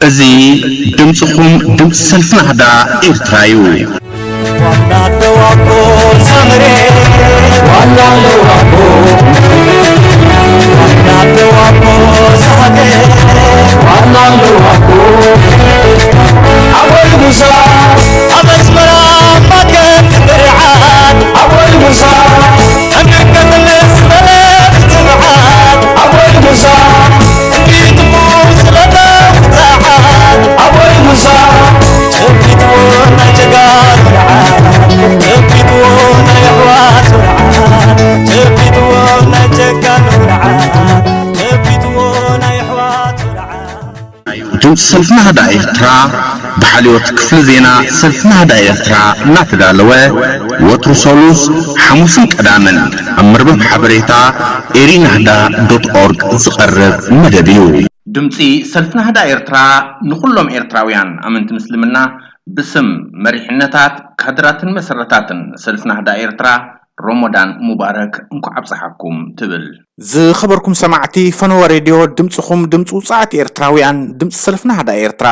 እዚ ድምፅኹም ድምፂ ሰልፊ ናህዳ ኤርትራ እዩ። ድምፂ ሰልፊ ናህዳ ኤርትራ ብሓልዮት ክፍሊ ዜና ሰልፊ ናህዳ ኤርትራ እናተዳለወ፣ ወትሩ ሰሉስ፣ ሓሙስን ቀዳምን ኣብ መርበብ ሓበሬታ ኤሪናህዳ ዶት ኦርግ ዝቐርብ መደብ እዩ። ድምፂ ሰልፊ ናህዳ ኤርትራ ንኹሎም ኤርትራውያን ኣመንቲ ምስልምና ብስም መሪሕነታት፣ ካድራትን መሰረታትን ሰልፊ ናህዳ ኤርትራ ሮሞዳን ሙባረክ እንኳዕ ኣብፀሓኩም ትብል። ዝኸበርኩም ሰማዕቲ ፈነወ ሬድዮ ድምፅኹም ድምፂ ውፅዓት ኤርትራውያን ድምፂ ሰልፊ ናህዳ ኤርትራ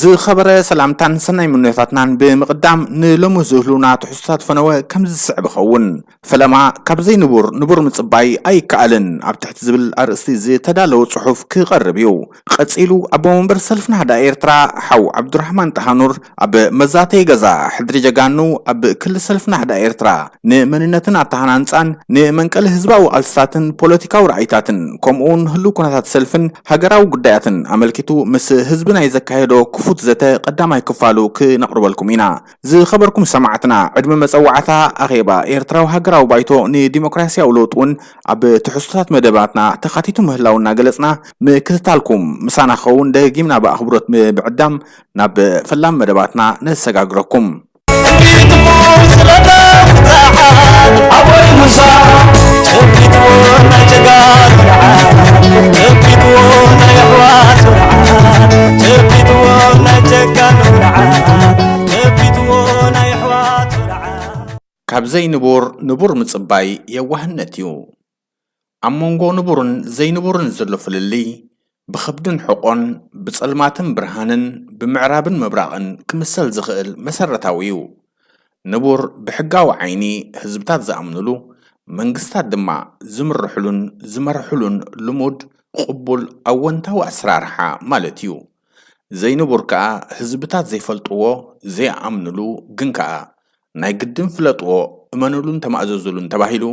ዝኸበረ ሰላምታን ሰናይ ምንዮታትናን ብምቕዳም ንሎሚ ዝህሉና ትሕዝቶታት ፈነወ ከምዚ ዝስዕብ ይኸውን። ፈለማ ካብ ዘይንቡር ንቡር ምጽባይ ኣይከኣልን ኣብ ትሕቲ ዝብል ኣርእስቲ ዝተዳለወ ጽሑፍ ክቐርብ እዩ። ቀጺሉ ኣቦ መንበር ሰልፊ ናህዳ ኤርትራ ሓው ዓብዱራሕማን ጣሃኑር ኣብ መዛተይ ገዛ ሕድሪ ጀጋኑ ኣብ ክሊ ሰልፊ ናህዳ ኤርትራ ንመንነትን ኣተሃናንጻን ንመንቀሊ ህዝባዊ ቃልስታትን ፖለቲካዊ ራእይታትን ከምኡውን ህሉው ኩነታት ሰልፍን ሃገራዊ ጉዳያትን ኣመልኪቱ ምስ ህዝቢ ናይ ዘካየዶ ክፉት ዘተ ቀዳማይ ክፋሉ ክነቕርበልኩም ኢና። ዝኸበርኩም ሰማዕትና፣ ዕድመ መጸዋዕታ ኣኼባ ኤርትራዊ ሃገራዊ ባይቶ ንዲሞክራስያዊ ለውጢ እውን ኣብ ትሕዝቶታት መደባትና ተኻቲቱ ምህላው እናገለጽና፣ ምክትታልኩም ምሳና ክኸውን ደጊምና ብኣኽብሮት ብምዕዳም ናብ ፈላም መደባትና ነሰጋግረኩም። ካብ ዘይንቡር ንቡር ምጽባይ የዋህነት እዩ። ኣብ መንጎ ንቡርን ዘይንቡርን ዘሎ ፍልልይ፣ ብኸብድን ሕቖን፣ ብጸልማትን ብርሃንን፣ ብምዕራብን ምብራቕን ክምሰል ዝኽእል መሰረታዊ እዩ። ንቡር ብሕጋዊ ዓይኒ ህዝብታት ዝኣምኑሉ፣ መንግስታት ድማ ዝምርሕሉን ዝመርሕሉን ልሙድ፣ ቅቡል፣ ኣወንታዊ ኣሰራርሓ ማለት እዩ። ዘይንቡር ከኣ ህዝብታት ዘይፈልጥዎ፣ ዘይኣምኑሉ፣ ግን ከኣ ናይ ግድን ፍለጥዎ፣ እመኑሉን ተማእዘዙሉን ተባሂሉ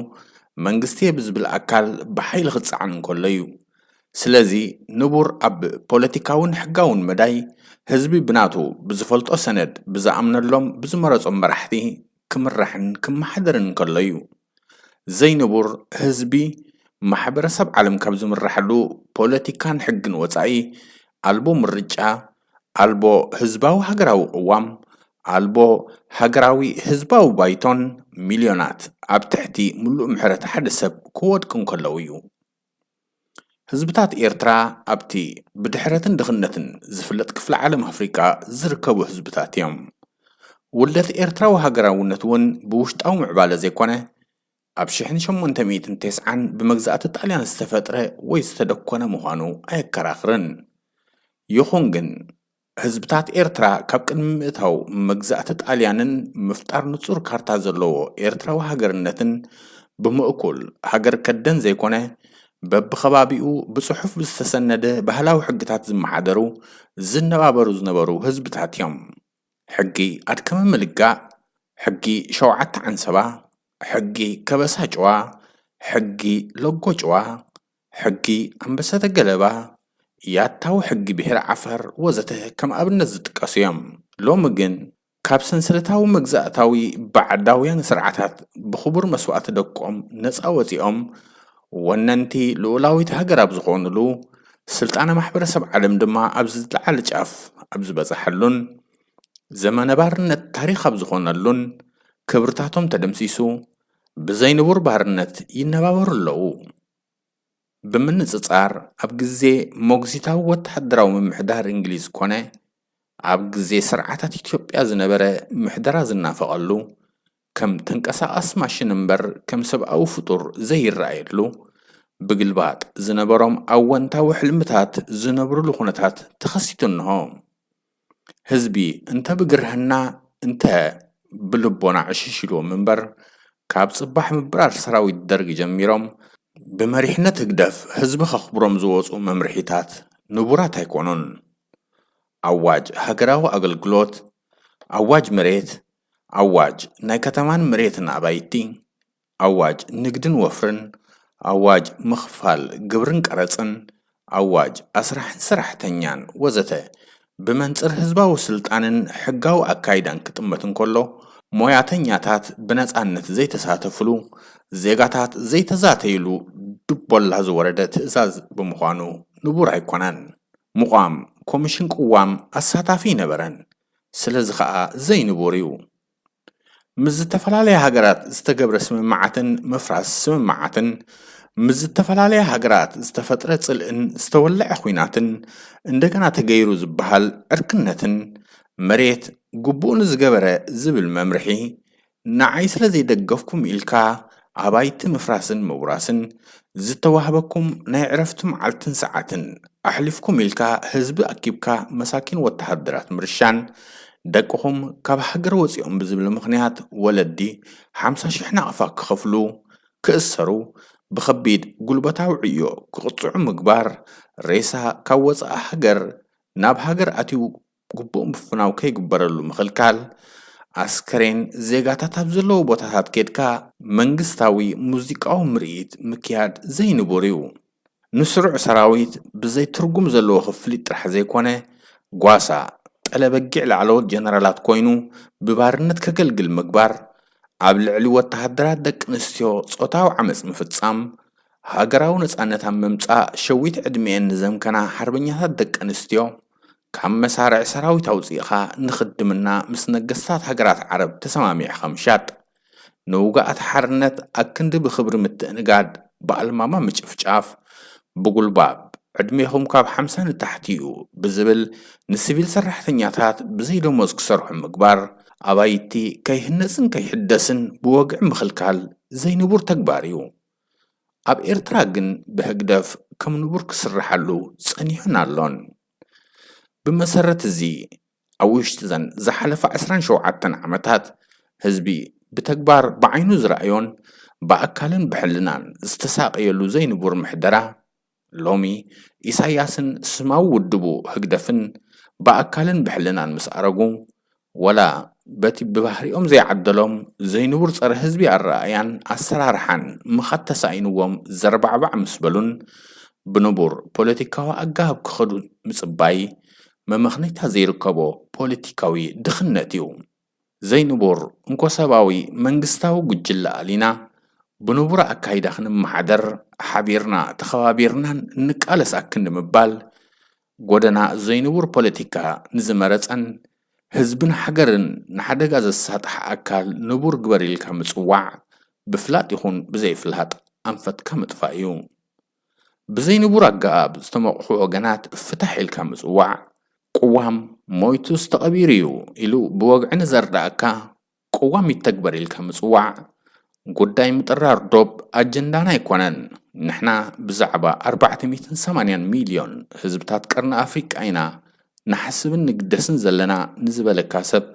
መንግስቲ እየ ብዝብል ኣካል ብሓይሊ ክጸዓን እንከሎ እዩ። ስለዚ ንቡር ኣብ ፖለቲካውን ሕጋውን መዳይ ህዝቢ ብናቱ ብዝፈልጦ ሰነድ ብዝኣምነሎም ብዝመረጾም መራሕቲ ክምራሕን ክመሓደርን እንከሎ እዩ። ዘይንቡር ህዝቢ ማሕበረሰብ ዓለም ካብ ዝምራሓሉ ፖለቲካን ሕግን ወጻኢ ኣልቦ ምርጫ፣ ኣልቦ ህዝባዊ ሃገራዊ ቅዋም፣ ኣልቦ ሃገራዊ ህዝባዊ ባይቶን ሚልዮናት ኣብ ትሕቲ ምሉእ ምሕረት ሓደ ሰብ ክወድቁ እንከለዉ እዩ። ህዝብታት ኤርትራ ኣብቲ ብድሕረትን ድኽነትን ዝፍለጥ ክፍለ ዓለም ኣፍሪቃ ዝርከቡ ህዝብታት እዮም። ውልደት ኤርትራዊ ሃገራውነት እውን ብውሽጣዊ ምዕባለ ዘይኮነ፣ ኣብ ሽሕን ሸሞንተ ሚእትን ተስዓን ብመግዛእቲ ጣልያን ዝተፈጥረ ወይ ዝተደኮነ ምዃኑ ኣየከራኽርን። ይኹን ግን፣ ህዝብታት ኤርትራ ካብ ቅድሚ ምእታው መግዛእቲ ጣልያንን ምፍጣር ንጹር ካርታ ዘለዎ ኤርትራዊ ሃገርነትን ብምእኩል ሃገር ከደን ዘይኮነ፣ በብኸባቢኡ ብጽሑፍ ብዝተሰነደ ባህላዊ ሕግታት ዝመሓደሩ ዝነባበሩ ዝነበሩ ህዝብታት እዮም። ሕጊ ኣድከመ ምልጋእ፣ ሕጊ ሸውዓተ ዓንሰባ፣ ሕጊ ከበሳ ጭዋ፣ ሕጊ ሎጎ ጭዋ፣ ሕጊ ኣንበሰተ ገለባ፣ ያታዊ ሕጊ ብሄር ዓፈር ወዘተ ከም ኣብነት ዝጥቀሱ እዮም። ሎሚ ግን ካብ ሰንሰለታዊ መግዛእታዊ ባዕዳውያን ስርዓታት ብኽቡር መስዋእቲ ደቆም ነፃ ወፂኦም ወነንቲ ልኡላዊት ሃገር ኣብ ዝኾኑሉ፣ ስልጣነ ማሕበረሰብ ዓለም ድማ ኣብ ዝለዓለ ጫፍ ኣብ ዝበፅሓሉን፣ ዘመነ ባርነት ታሪኽ ኣብ ዝኾነሉን፣ ክብርታቶም ተደምሲሱ ብዘይንቡር ባርነት ይነባበሩ ኣለዉ። ብምንጽጻር፣ ኣብ ግዜ ሞግዚታዊ ወተሃደራዊ ምምሕዳር እንግሊዝ ኮነ ኣብ ግዜ ስርዓታት ኢትዮጵያ ዝነበረ ምሕደራ ዝናፈቐሉ፣ ከም ተንቀሳቓሲ ማሽን እምበር ከም ሰብኣዊ ፍጡር ዘይረኣየሉ፣ ብግልባጥ ዝነበሮም ኣወንታዊ ሕልምታት ዝነብርሉ ኩነታት ተኸሲቱ እንሆ። ህዝቢ እንተ ብግርህና እንተ ብልቦና ዕሽሽ ኢልዎም እምበር፣ ካብ ጽባሕ ምብራር ሰራዊት ደርግ ጀሚሮም ብመሪሕነት ህግደፍ ህዝቢ ከኽብሮም ዝወጹ መምርሒታት ንቡራት ኣይኮኑን። ኣዋጅ ሃገራዊ ኣገልግሎት፣ ኣዋጅ መሬት፣ ኣዋጅ ናይ ከተማን መሬትን ኣባይቲ፣ ኣዋጅ ንግድን ወፍርን፣ ኣዋጅ ምኽፋል ግብርን ቀረጽን፣ ኣዋጅ ኣስራሕን ሰራሕተኛን ወዘተ ብመንጽር ህዝባዊ ስልጣንን ሕጋዊ ኣካይዳን ክጥመት እንከሎ፣ ሞያተኛታት ብነጻነት ዘይተሳተፍሉ፣ ዜጋታት ዘይተዛተይሉ ድቦላ ዝወረደ ትእዛዝ ብምዃኑ ንቡር ኣይኮነን። ምቋም ኮሚሽን ቅዋም ኣሳታፊ ኣይነበረን። ስለዚ ኸኣ ዘይንቡር እዩ። ምስ ዝተፈላለያ ሃገራት ዝተገብረ ስምምዓትን ምፍራስ ስምምዓትን፣ ምስ ዝተፈላለያ ሃገራት ዝተፈጥረ ጽልእን ዝተወለዐ ኹናትን፣ እንደገና ተገይሩ ዝበሃል ዕርክነትን፣ መሬት ግቡእ ንዝገበረ ዝብል መምርሒ፣ ንዓይ ስለ ዘይደገፍኩም ኢልካ ኣባይቲ ምፍራስን ምውራስን፣ ዝተዋህበኩም ናይ ዕረፍቲ መዓልትን ሰዓትን ኣሕሊፍኩም ኢልካ ህዝቢ ኣኪብካ መሳኪን ወተሃደራት ምርሻን፣ ደቅኹም ካብ ሃገር ወጺኦም ብዝብል ምኽንያት ወለዲ ሓምሳ ሽሕ ናቕፋ ክኸፍሉ፣ ክእሰሩ፣ ብኸቢድ ጉልበታዊ ዕዮ ክቕጽዑ ምግባር፣ ሬሳ ካብ ወጻኢ ሃገር ናብ ሃገር ኣትዩ ግቡእ ምፍናው ከይግበረሉ ምኽልካል፣ ኣስከሬን ዜጋታት ኣብ ዘለዎ ቦታታት ኬድካ መንግስታዊ ሙዚቃዊ ምርኢት ምክያድ ዘይንቡር እዩ። ንስሩዕ ሰራዊት ብዘይ ትርጉም ዘለዎ ክፍሊት ጥራሕ ዘይኮነ፣ ጓሳ ጠለበጊዕ ላዕለዎት ጀነራላት ኮይኑ ብባርነት ከገልግል ምግባር፣ ኣብ ልዕሊ ወተሃደራት ደቂ ኣንስትዮ ጾታዊ ዓመጽ ምፍጻም፣ ሃገራዊ ነጻነት ኣብ ምምጻእ ሸዊት ዕድሚኤን ንዘምከና ሓርበኛታት ደቂ ኣንስትዮ፣ ካብ መሳርዕ ሰራዊት ኣውጺእኻ ንኽድምና ምስ ነገስታት ሃገራት ዓረብ ተሰማሚዕኻ ምሻጥ፣ ንውግኣት ሓርነት ኣክንዲ ብኽብሪ ምትእንጋድ፣ ብኣልማማ ምጭፍጫፍ፣ ብጉልባብ ዕድሜኹም ካብ ሓምሳ ንታሕቲ እዩ ብዝብል ንሲቪል ሰራሕተኛታት ብዘይ ደሞዝ ክሰርሑ ምግባር፣ ኣባይቲ ከይህነጽን ከይሕደስን ብወግዒ ምኽልካል ዘይንቡር ተግባር እዩ። ኣብ ኤርትራ ግን ብህግደፍ ከም ንቡር ክስርሓሉ ጸኒሑን ኣሎን። ብመሰረት እዚ፣ ኣብ ውሽጢ እዘን ዝሓለፋ ዕስራን ሸውዓተን ዓመታት፣ ህዝቢ ብተግባር ብዓይኑ ዝረኣዮን ብኣካልን ብሕልናን ዝተሳቐየሉ ዘይንቡር ምሕደራ፣ ሎሚ ኢሳያስን ስማዊ ውድቡ ህግደፍን ብኣካልን ብሕልናን ምስ ኣረጉ፣ ወላ በቲ ብባህሪኦም ዘይዓደሎም ዘይንቡር ጸረ ህዝቢ ኣረኣእያን ኣሰራርሓን ምኻድ ተሳኢንዎም ዘርባዕባዕ ምስ በሉን ብንቡር ፖለቲካዊ ኣገባብ ክኸዱ ምጽባይ መመኽነይታ ዘይርከቦ ፖለቲካዊ ድኽነት እዩ። ዘይንቡር እንኮ-ሰባዊ መንግስታዊ ጉጅለ ኣሊና ብንቡር ኣካይዳ ክንመሓደር፣ ሓቢርና ተኸባቢርናን ንቃለስ ኣክንዲ ምባል፣ ጎደና ዘይንቡር ፖለቲካ ንዝመረጸን ህዝብን ሃገርን ንሓደጋ ዘሳጥሕ ኣካል ንቡር ግበር ኢልካ ምጽዋዕ፣ ብፍላጥ ይኹን ብዘይፍላጥ ኣንፈትካ ምጥፋእ እዩ። ብዘይንቡር ኣገባብ ዝተመቕሑ ወገናት ፍታሕ ኢልካ ምጽዋዕ፣ ቅዋም ሞይቱስ ተቐቢሩ እዩ ኢሉ ብወግዒ ንዘርድኣካ፣ ቅዋም ይተግበር ኢልካ ምጽዋዕ፣ ጉዳይ ምጥራር ዶብ ኣጀንዳና ኣይኮነን። ንሕና ብዛዕባ ኣርባዕተ ሚእትን ሰማንያን ሚልዮን ህዝብታት ቀርኒ ኣፍሪቃ ኢና ንሓስብን ንግደስን ዘለና ንዝበለካ ሰብ፣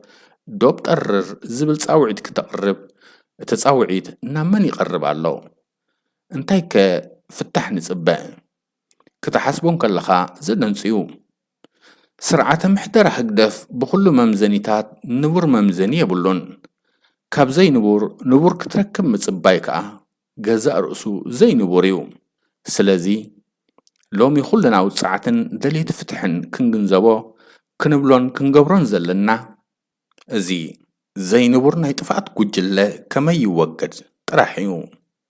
ዶብ ጠርር ዝብል ጻውዒት ክተቕርብ፣ እቲ ጻውዒት ናብ መን ይቐርብ ኣሎ? እንታይ ከ ፍታሕ ንጽበ? ክትሓስቦ እንከለኻ ዘደንጹ እዩ። ስርዓተ ምሕደራ ህግደፍ ብኹሉ መምዘኒታት ንቡር መምዘኒ የብሉን። ካብ ዘይንቡር ንቡር ክትረክብ ምጽባይ ከኣ ገዛእ ርእሱ ዘይንቡር እዩ። ስለዚ ሎሚ ኩልና ውጽዓትን ደለይቲ ፍትሕን ክንግንዘቦ፣ ክንብሎን ክንገብሮን ዘለና፣ እዚ ዘይንቡር ናይ ጥፍኣት ጉጅለ ከመይ ይወገድ ጥራሕ እዩ።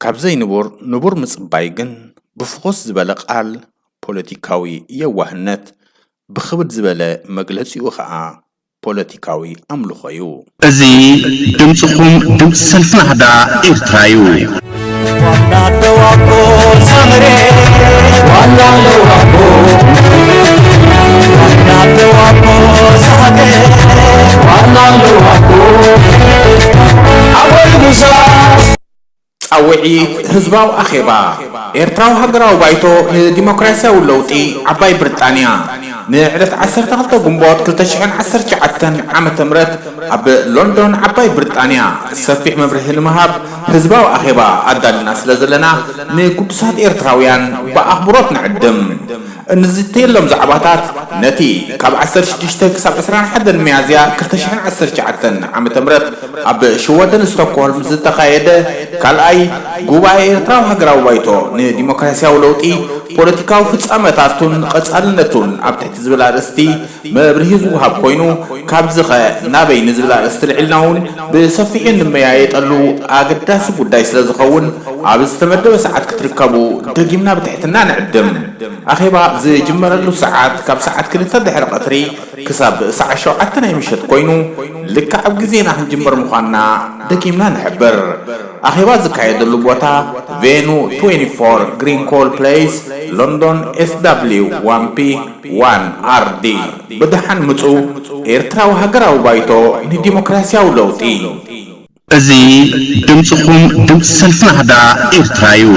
ካብ ዘይንቡር ንቡር ምጽባይ ግን ብፍኹስ ዝበለ ቃል ፖለቲካዊ የዋህነት፣ ብኽብድ ዝበለ መግለጺኡ ኸኣ ፖለቲካዊ ኣምልኾ እዩ። እዚ ድምጽኹም ድምጺ ሰልፊ ናህዳ ኤርትራ እዩ። ዋና ደዋቦ ሳምሬ፣ ዋና ደዋቦ፣ ዋና ደዋቦ ሳምሬ፣ ዋና ደዋቦ፣ ኣወል ሙሳ። ውዕይት ህዝባዊ ኣኼባ ኤርትራዊ ሃገራዊ ባይቶ ንዲሞክራሲያዊ ለውጢ ዓባይ ብሪጣንያ ንዕለት ዓሰርተ ክልተ ግንቦት ክልተ ሽሕን ዓሰርተ ትሽዓተን ዓመተ ምህረት ኣብ ሎንዶን ዓባይ ብሪጣንያ ሰፊሕ መብርሂ ንምሃብ ህዝባዊ ኣኼባ ኣዳልና ስለ ዘለና ንግዱሳት ኤርትራውያን ብኣኽብሮት ንዕድም። እንዝተየሎም ዛዕባታት ነቲ ካብ ዓሰርተ ሽዱሽተ ክሳብ ዕስራን ሓደን ሚያዝያ ክልተ ሽሕን ዓሰርተ ትሽዓተን ዓመተ ምህረት ኣብ ሽወደን ስቶክሆልም ዝተኻየደ ካልኣይ ጉባኤ ኤርትራዊ ሃገራዊ ባይቶ ንዲሞክራሲያዊ ለውጢ ፖለቲካዊ ፍጻመታቱን ቀጻልነቱን ኣብ ትሕቲ ዝብል ኣርእስቲ መብርሂ ዝወሃብ ኮይኑ፣ ካብዚኸ ናበይ ንዝብል ኣርእስቲ ልዒልና እውን ብሰፊሑ እንመያየጠሉ ኣገዳሲ ጉዳይ ስለ ዝኸውን፣ ኣብ ዝተመደበ ሰዓት ክትርከቡ ደጊምና ብትሕትና ንዕድም። ኣኼባ ዝጅመረሉ ሰዓት ካብ ሰዓት ክልተ ድሕሪ ቀትሪ ክሳብ ሰዓት ሸውዓተ ናይ ምሸት ኮይኑ፣ ልክዕ ኣብ ግዜና ክንጅምር ምዃንና ደጊምና ንሕብር። ኣኼባ ዝካየደሉ ቦታ ቬኑ ትዌንቲ ፎር ግሪንኮል ፕሌስ፣ ሎንዶን ኤስ ደብሊው ዋን ፒ ዋን ኣር ዲ። ብደሓን ምጹ። ኤርትራዊ ሃገራዊ ባይቶ ንዲሞክራሲያዊ ለውጢ። እዚ ድምጽኹም፣ ድምጺ ሰልፊ ናህዳ ኤርትራ እዩ።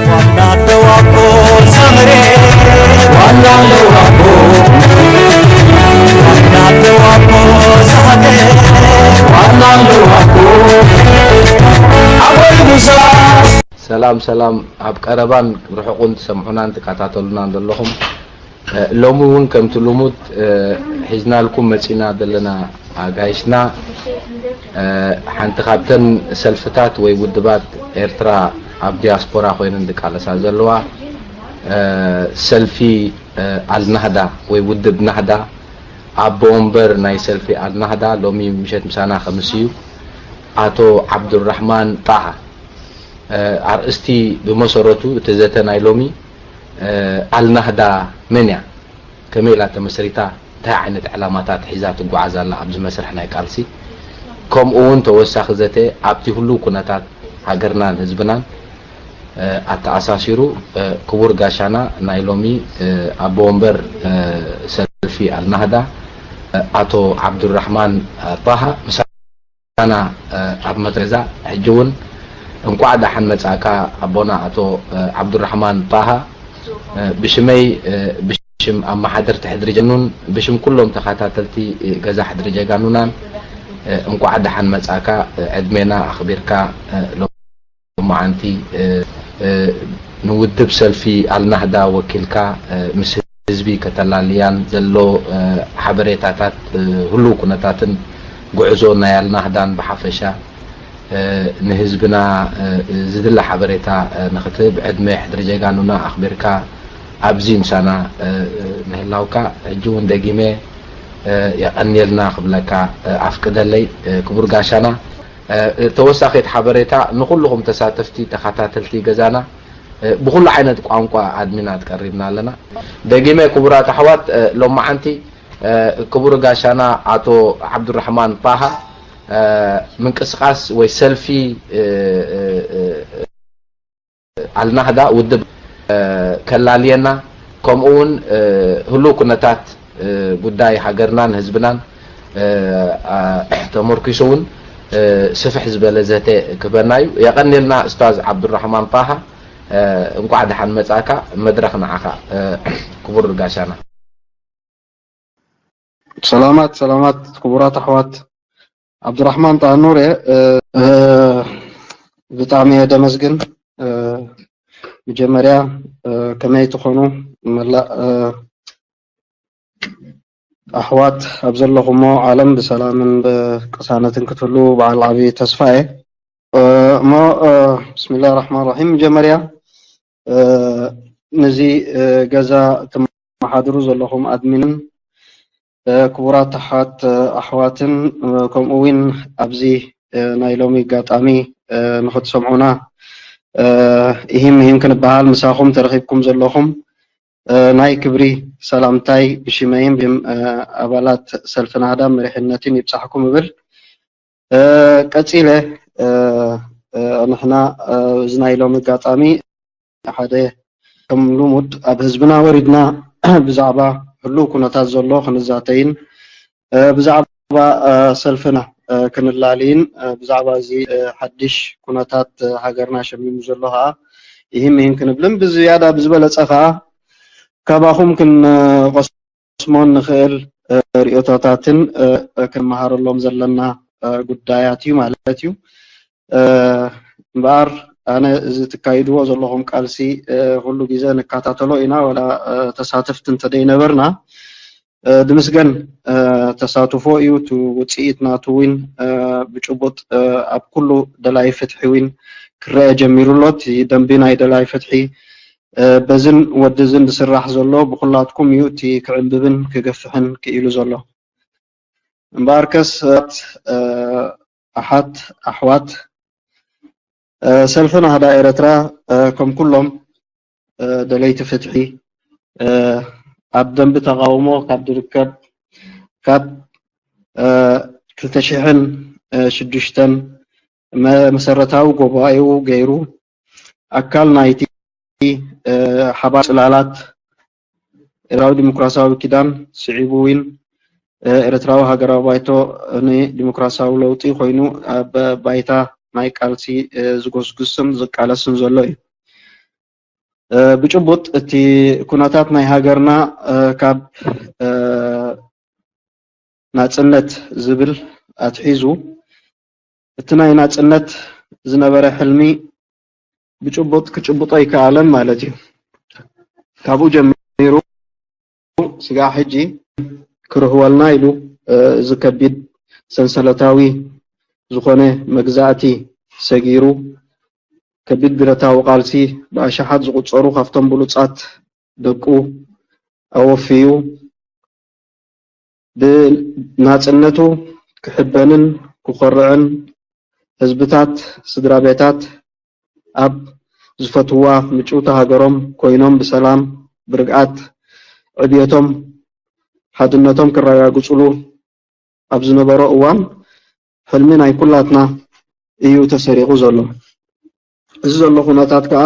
ዋና ደዋቦ ሰመሬ፣ ዋና ደዋቦ፣ ዋና ደዋቦ ሰሃቴ፣ ዋና ደዋቦ ኣወይ ሙሳ። ሰላም ሰላም፣ ኣብ ቀረባን ርሑቕን ትሰምዑናን ትከታተሉናን ዘለኹም፣ እ፣ ሎሚ እውን ከምቲ ልሙድ፣ እ፣ ሒዝናልኩም መጺና ዘለና ኣጋይሽና፣ እ፣ ሓንቲ ካብተን ሰልፍታት ወይ ውድባት ኤርትራ ኣብ ዲያስፖራ ኮይነን ዝቃለሳ ዘለዋ፣ እ፣ ሰልፊ፣ እ፣ ኣልናህዳ ወይ ውድብ ናህዳ፣ ኣቦ ወንበር ናይ ሰልፊ ኣልናህዳ ሎሚ ምሸት ምሳና ከምስ እዩ፣ ኣቶ ዓብዱራሕማን ጣሃ። እ፣ ኣርእስቲ ብመሰረቱ እቲ ዘተ ናይ ሎሚ፣ እ፣ ኣልናህዳ መን እያ? ከመይ ኢላ ተመስሪታ? እንታይ ዓይነት ዕላማታት ሒዛ ትጓዓዝ ኣላ ኣብዚ መስርሕ ናይ ቃልሲ? ከምኡ እውን ተወሳኺ ዘተ ኣብቲ ህሉው ኩነታት ሃገርናን ህዝብናን፣ እ፣ ኣተኣሳሲሩ፣ እ፣ ክቡር ጋሻና ናይ ሎሚ፣ እ፣ ኣቦ ወንበር፣ እ፣ ሰልፊ ኣልናህዳ፣ እ፣ ኣቶ ዓብዱራሕማን፣ እ፣ ጣሃ ምሳና፣ እ፣ ኣብ መድረዛ። ሕጂ እውን እንቋዕ ደሓን መጻእካ ኣቦና ኣቶ፣ እ፣ ዓብዱራሕማን ጣሃ፣ እ፣ ብሽመይ፣ እ፣ ብሽም ኣመሓደርቲ ሕድሪ ጀጋኑን ብሽም ኩሎም ተኸታተልቲ፣ እ፣ ገዛ ሕድሪ ጀጋኑናን፣ እ፣ እንቋዕ ደሓን መጻእካ። እ፣ ዕድሜና ኣኽቢርካ፣ እ፣ ሎማዓንቲ፣ እ፣ እ፣ ንውድብ ሰልፊ ኣልናህዳ ወኪልካ፣ እ፣ ምስ ህዝቢ ከተላልያን ዘሎ፣ እ፣ ሓበሬታታት፣ እ፣ ህሉው ኩነታትን ጉዕዞ ናይ ኣልናህዳን ብሓፈሻ፣ እ፣ ንህዝብና፣ እ፣ ዝድለ ሓበሬታ፣ እ፣ ንኽትህብ ዕድመ ሕድሪ ጀጋኑና ኣኽቢርካ ኣብዚ ምሳና፣ እ፣ ምህላውካ ሕጂ እውን ደጊመ፣ እ፣ የቐንየልና ክብለካ፣ እ፣ ኣፍቅደለይ፣ እ፣ ክቡር ጋሻና። እ፣ ተወሳኺት ሓበሬታ ንኹልኹም ተሳተፍቲ ተኸታተልቲ ገዛና፣ እ፣ ብኹሉ ዓይነት ቋንቋ ኣድሚናት ቀሪብና ኣለና። ደጊመ ክቡራት ኣሕዋት፣ እ፣ ሎማዓንቲ፣ እ፣ ክቡር ጋሻና ኣቶ ዓብዱራሕማን ጣሃ፣ እ፣ ምንቅስቃስ ወይ ሰልፊ፣ እ፣ እ፣ እ፣ ኣልናህዳ ውድብ፣ እ፣ ከላልየና፣ ከምኡ እውን፣ እ፣ ህሉው ኩነታት፣ እ፣ ጉዳይ ሃገርናን ህዝብናን፣ እ፣ ኣ፣ ተመርኪሱ እውን፣ እ፣ ስፍሕ ዝበለ ዘተ ክህበና እዩ። የቐንየልና ኡስታዝ ዓብዱራሕማን ጣሃ፣ እ፣ እንቋዕ ደሓን መጻእካ። መድረኽ ንዓኻ፣ እ፣ ክቡር ጋሻና። ሰላማት፣ ሰላማት ክቡራት ኣሕዋት። ዓብዱራሕማን ጣሃ ኑር እየ። እ፣ እ፣ ብጣዕሚ እየ ደመስግን። እ፣ መጀመርያ፣ እ፣ ከመይ ትኾኑ መላእ፣ እ፣ ኣሕዋት ኣብ ዘለኹሞ ዓለም ብሰላምን ብቅሳነትን ክትህሉ በዓል ዓቢ ተስፋ እየ። እ፣ እሞ፣ እ፣ ብስሚላህ ራሕማን ራሒም። መጀመርያ፣ እ፣ ነዚ፣ እ፣ ገዛ ትመሓድሩ ዘለኹም ኣድሚንን፣ እ፣ ክቡራት ኣሓት፣ እ፣ ኣሕዋትን፣ እ፣ ከምኡ እውን ኣብዚ፣ እ፣ ናይ ሎሚ ኣጋጣሚ፣ እ፣ ንኽትሰምዑና፣ እ፣ ኢሂም ኢሂም ክንበሃል ምሳኹም ተረኺብኩም ዘለኹም፣ እ፣ ናይ ክብሪ ሰላምታይ ብሽመይን ብሽም፣ እ፣ ኣባላት ሰልፊ ናህዳ መሪሕነትን ይብጻሕኩም እብል። እ፣ ቀጺለ፣ እ፣ እ፣ ንሕና፣ እ፣ እዚ ናይ ሎሚ ኣጋጣሚ ሓደ ከም ልሙድ ኣብ ህዝብና ወሪድና ብዛዕባ ህሉው ኩነታት ዘሎ ክንዛተይን፣ እ፣ ብዛዕባ ብዛዕባ ሰልፍና ክንላለይን ብዛዕባ እዚ ሓድሽ ኩነታት ሃገርና ሸሚሙ ዘሎ ከዓ ይህን ይህን ክንብልን ብዝያዳ ብዝበለፀ ከዓ ካባኹም ክንቐስሞ ንኽእል ርእይቶታትን ክንመሃረሎም ዘለና ጉዳያት እዩ ማለት እዩ። እምበኣር ኣነ እዚ ትካይድዎ ዘለኹም ቃልሲ ኩሉ ግዜ ንከታተሎ ኢና፣ ዋላ ተሳተፍቲ እንተደይነበርና ድምስገን ተሳትፎ እዩ። እቲ ውፅኢት ናቱ እውን ብጭቡጥ ኣብ ኩሉ ደላይ ፍትሒ እውን ክረአ ጀሚሩ ኣሎ። እቲ ደንቢ ናይ ደላይ ፍትሒ በዝን ወድዝን ዝስራሕ ዘሎ ብኩላትኩም እዩ እቲ ክዕንብብን ክገፍሕን ክኢሉ ዘሎ። እምበኣርከስ ኣሓት ኣሕዋት ሰልፊ ናህዳ ኤረትራ ከም ኩሎም ደለይቲ ፍትሒ ኣብ ደንቢ ተቓውሞ ካብ ዝርከብ ካብ ክልተ ሽሕን ሽዱሽተን መሰረታዊ ጉባኤኡ ገይሩ ኣካል ናይቲ ሓባር ጽላላት ኤርትራዊ ዲሞክራሲያዊ ኪዳን ስዒቡ እውን ኤርትራዊ ሃገራዊ ባይቶ ንዲሞክራሲያዊ ለውጢ ኮይኑ ኣብ ባይታ ናይ ቃልሲ ዝጎስጉስን ዝቃለስን ዘሎ እዩ። ብጭቡጥ እቲ ኩነታት ናይ ሃገርና ካብ ናጽነት ዝብል ኣትሒዙ እቲ ናይ ናጽነት ዝነበረ ሕልሚ ብጭቡጥ ክጭብጦ ኣይከኣለን ማለት እዩ። ካብኡ ጀሚሩ ስጋዕ ሕጂ ክርህወልና ኢሉ እዚ ከቢድ ሰንሰለታዊ ዝኾነ መግዛእቲ ሰጊሩ ከቢድ ብረታዊ ቃልሲ ብኣሽሓት ዝቑጸሩ ካብቶም ብሉጻት ደቁ ኣወፍዩ ብናጽነቱ ክሕበንን ክኾርዕን ህዝብታት ስድራ ቤታት ኣብ ዝፈትዋ ምጭውቲ ሃገሮም ኮይኖም ብሰላም ብርግኣት ዕብየቶም ሓድነቶም ክረጋግጽሉ ኣብ ዝነበሮ እዋን ሕልሚ ናይ ኩላትና እዩ ተሰሪቑ ዘሎ። እዚ ዘሎ ኩነታት ከዓ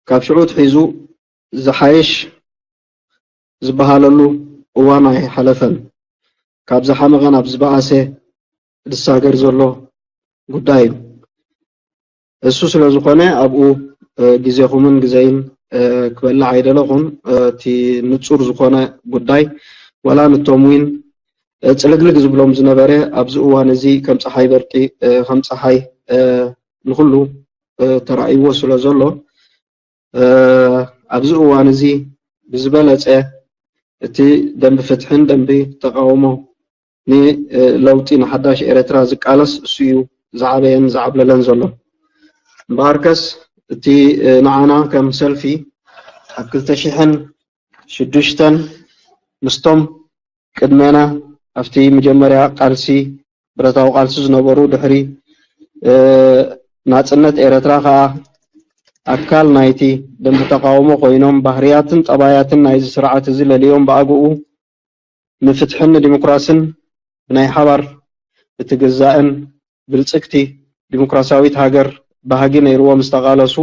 ካብ ሽዑ ኣትሒዙ ዝሓይሽ ዝበሃለሉ እዋን ኣይሓለፈን። ካብ ዝሓመቐ ናብ ዝበኣሰ ዝሳገር ዘሎ ጉዳይ እዩ። እሱ ስለ ዝኾነ ኣብኡ ግዜኹምን ግዜይን ክበልዕ ኣይደለኹን። እቲ ንጹር ዝኾነ ጉዳይ ዋላ ንቶም እውን ጽልግልግ ዝብሎም ዝነበረ ኣብዚ እዋን እዚ ከም ፀሓይ በርቂ ከም ፀሓይ ንኹሉ ተራእይዎ ስለ ዘሎ ኣብዚ እዋን እዚ ብዝበለፀ እቲ ደንቢ ፍትሕን ደንቢ ተቃውሞ ንለውጢ ንሓዳሽ ኤረትራ ዝቃለስ እሱ እዩ ዝዓበየን ዝዓብለለን ዘሎ። እምበኣርከስ እቲ ንዓና ከም ሰልፊ ኣብ ክልተ ሽሕን ሽዱሽተን ምስቶም ቅድሜና ኣብቲ መጀመርያ ቃልሲ ብረታዊ ቃልሲ ዝነበሩ ድሕሪ ናጽነት ኤረትራ ከኣ ኣካል ናይቲ ደንቢ ተቃውሞ ኮይኖም ባህርያትን ጠባያትን ናይዚ ስርዓት እዚ ለልዮም ብኣግኡ ንፍትሕን ንዲሞክራስን ብናይ ሓባር እትግዛእን ብልጽግቲ ዲሞክራሲያዊት ሃገር ባህጊ ነይርዎም ዝተቓለሱ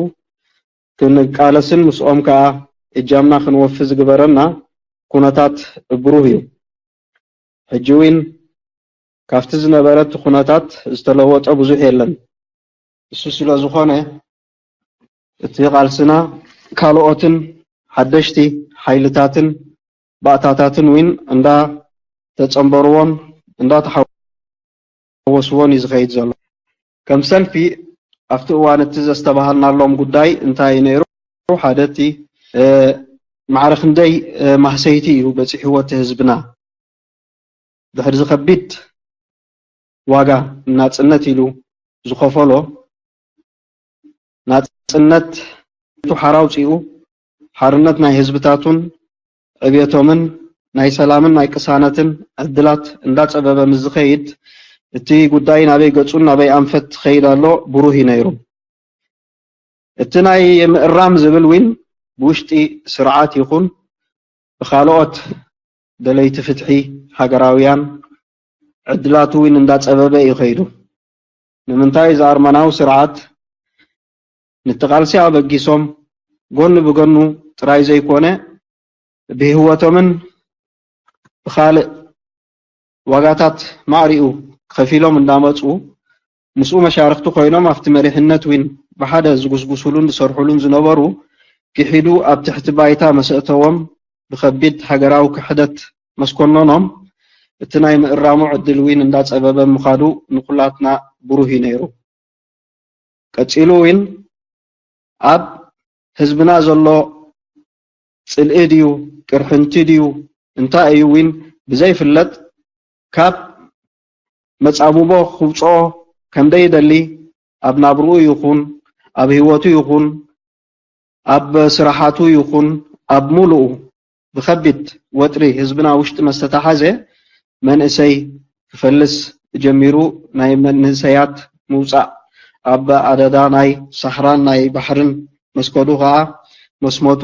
ክንቃለስን ምስኦም ከኣ እጃምና ክንወፊ ዝግበረና ኩነታት ብሩህ እዩ። ሕጂ እውን ካብቲ ዝነበረ እቲ ኩነታት ዝተለወጠ ብዙሕ የለን። እሱ ስለ ዝኾነ እቲ ቃልስና ካልኦትን ሓደሽቲ ሓይልታትን ባእታታትን እውን እንዳ ተጸንበርዎን እንዳ ተሓወስዎን እዩ ዝኸይድ ዘሎ። ከም ሰልፊ ኣብቲ እዋን እቲ ዘስተባሃልናሎም ጉዳይ እንታይ እዩ ነይሩ? ሓደ እቲ ማዕረ ክንደይ ማህሰይቲ እዩ በፂሕዎ እቲ ህዝብና ድሕሪ እዚ ከቢድ ዋጋ ናፅነት ኢሉ ዝኸፈሎ ናፅነት ሓራ ኣውፂኡ ሓርነት ናይ ህዝብታቱን ዕብየቶምን ናይ ሰላምን ናይ ቅሳነትን ዕድላት እንዳፀበበ ምስ ዝኸይድ እቲ ጉዳይ ናበይ ገፁን ናበይ ኣንፈት ትኸይድ ኣሎ ብሩህ እዩ ነይሩ። እቲ ናይ ምእራም ዝብል እውን ብውሽጢ ስርዓት ይኹን ብካልኦት ደለይቲ ፍትሒ ሃገራውያን ዕድላቱ እውን እንዳፀበበ እዩ ከይዱ። ንምንታይ እዚ ኣርመናዊ ስርዓት ነቲ ቃልሲ ኣበጊሶም ጎኒ ብጎኑ ጥራይ ዘይኮነ ብህይወቶምን ብኻልእ ዋጋታት ማዕሪኡ ከፊሎም እንዳመፁ ምስኡ መሻርክቲ ኮይኖም ኣብቲ መሪሕነት ዊን ብሓደ ዝጉስጉሱሉን ዝሰርሑሉን ዝነበሩ ክሒዱ ኣብ ትሕቲ ባይታ መሰእተዎም ብኸቢድ ሃገራዊ ክሕደት መስኮኖኖም እቲ ናይ ምእራሙ ዕድል ዊን እንዳፀበበ ምኻዱ ንኩላትና ብሩህ እዩ ነይሩ። ቀፂሉ ዊን ኣብ ህዝብና ዘሎ ፅልኢ ድዩ ቅርሕንቲ ድዩ እንታይ እዩ ዊን ብዘይፍለጥ ካብ መፃብቦ ክውፅኦ ከምደይደሊ ኣብ ናብርኡ ይኹን ኣብ ህይወቱ ይኹን ኣብ ስራሓቱ ይኹን ኣብ ሙሉኡ ብኸቢድ ወጥሪ ህዝብና ውሽጢ መስተታሓዘ መንእሰይ ክፈልስ ጀሚሩ ናይ መንእሰያት ምውፃእ ኣብ ኣደዳ ናይ ሳሕራን ናይ ባሕርን መስከዱ ከዓ መስመቱ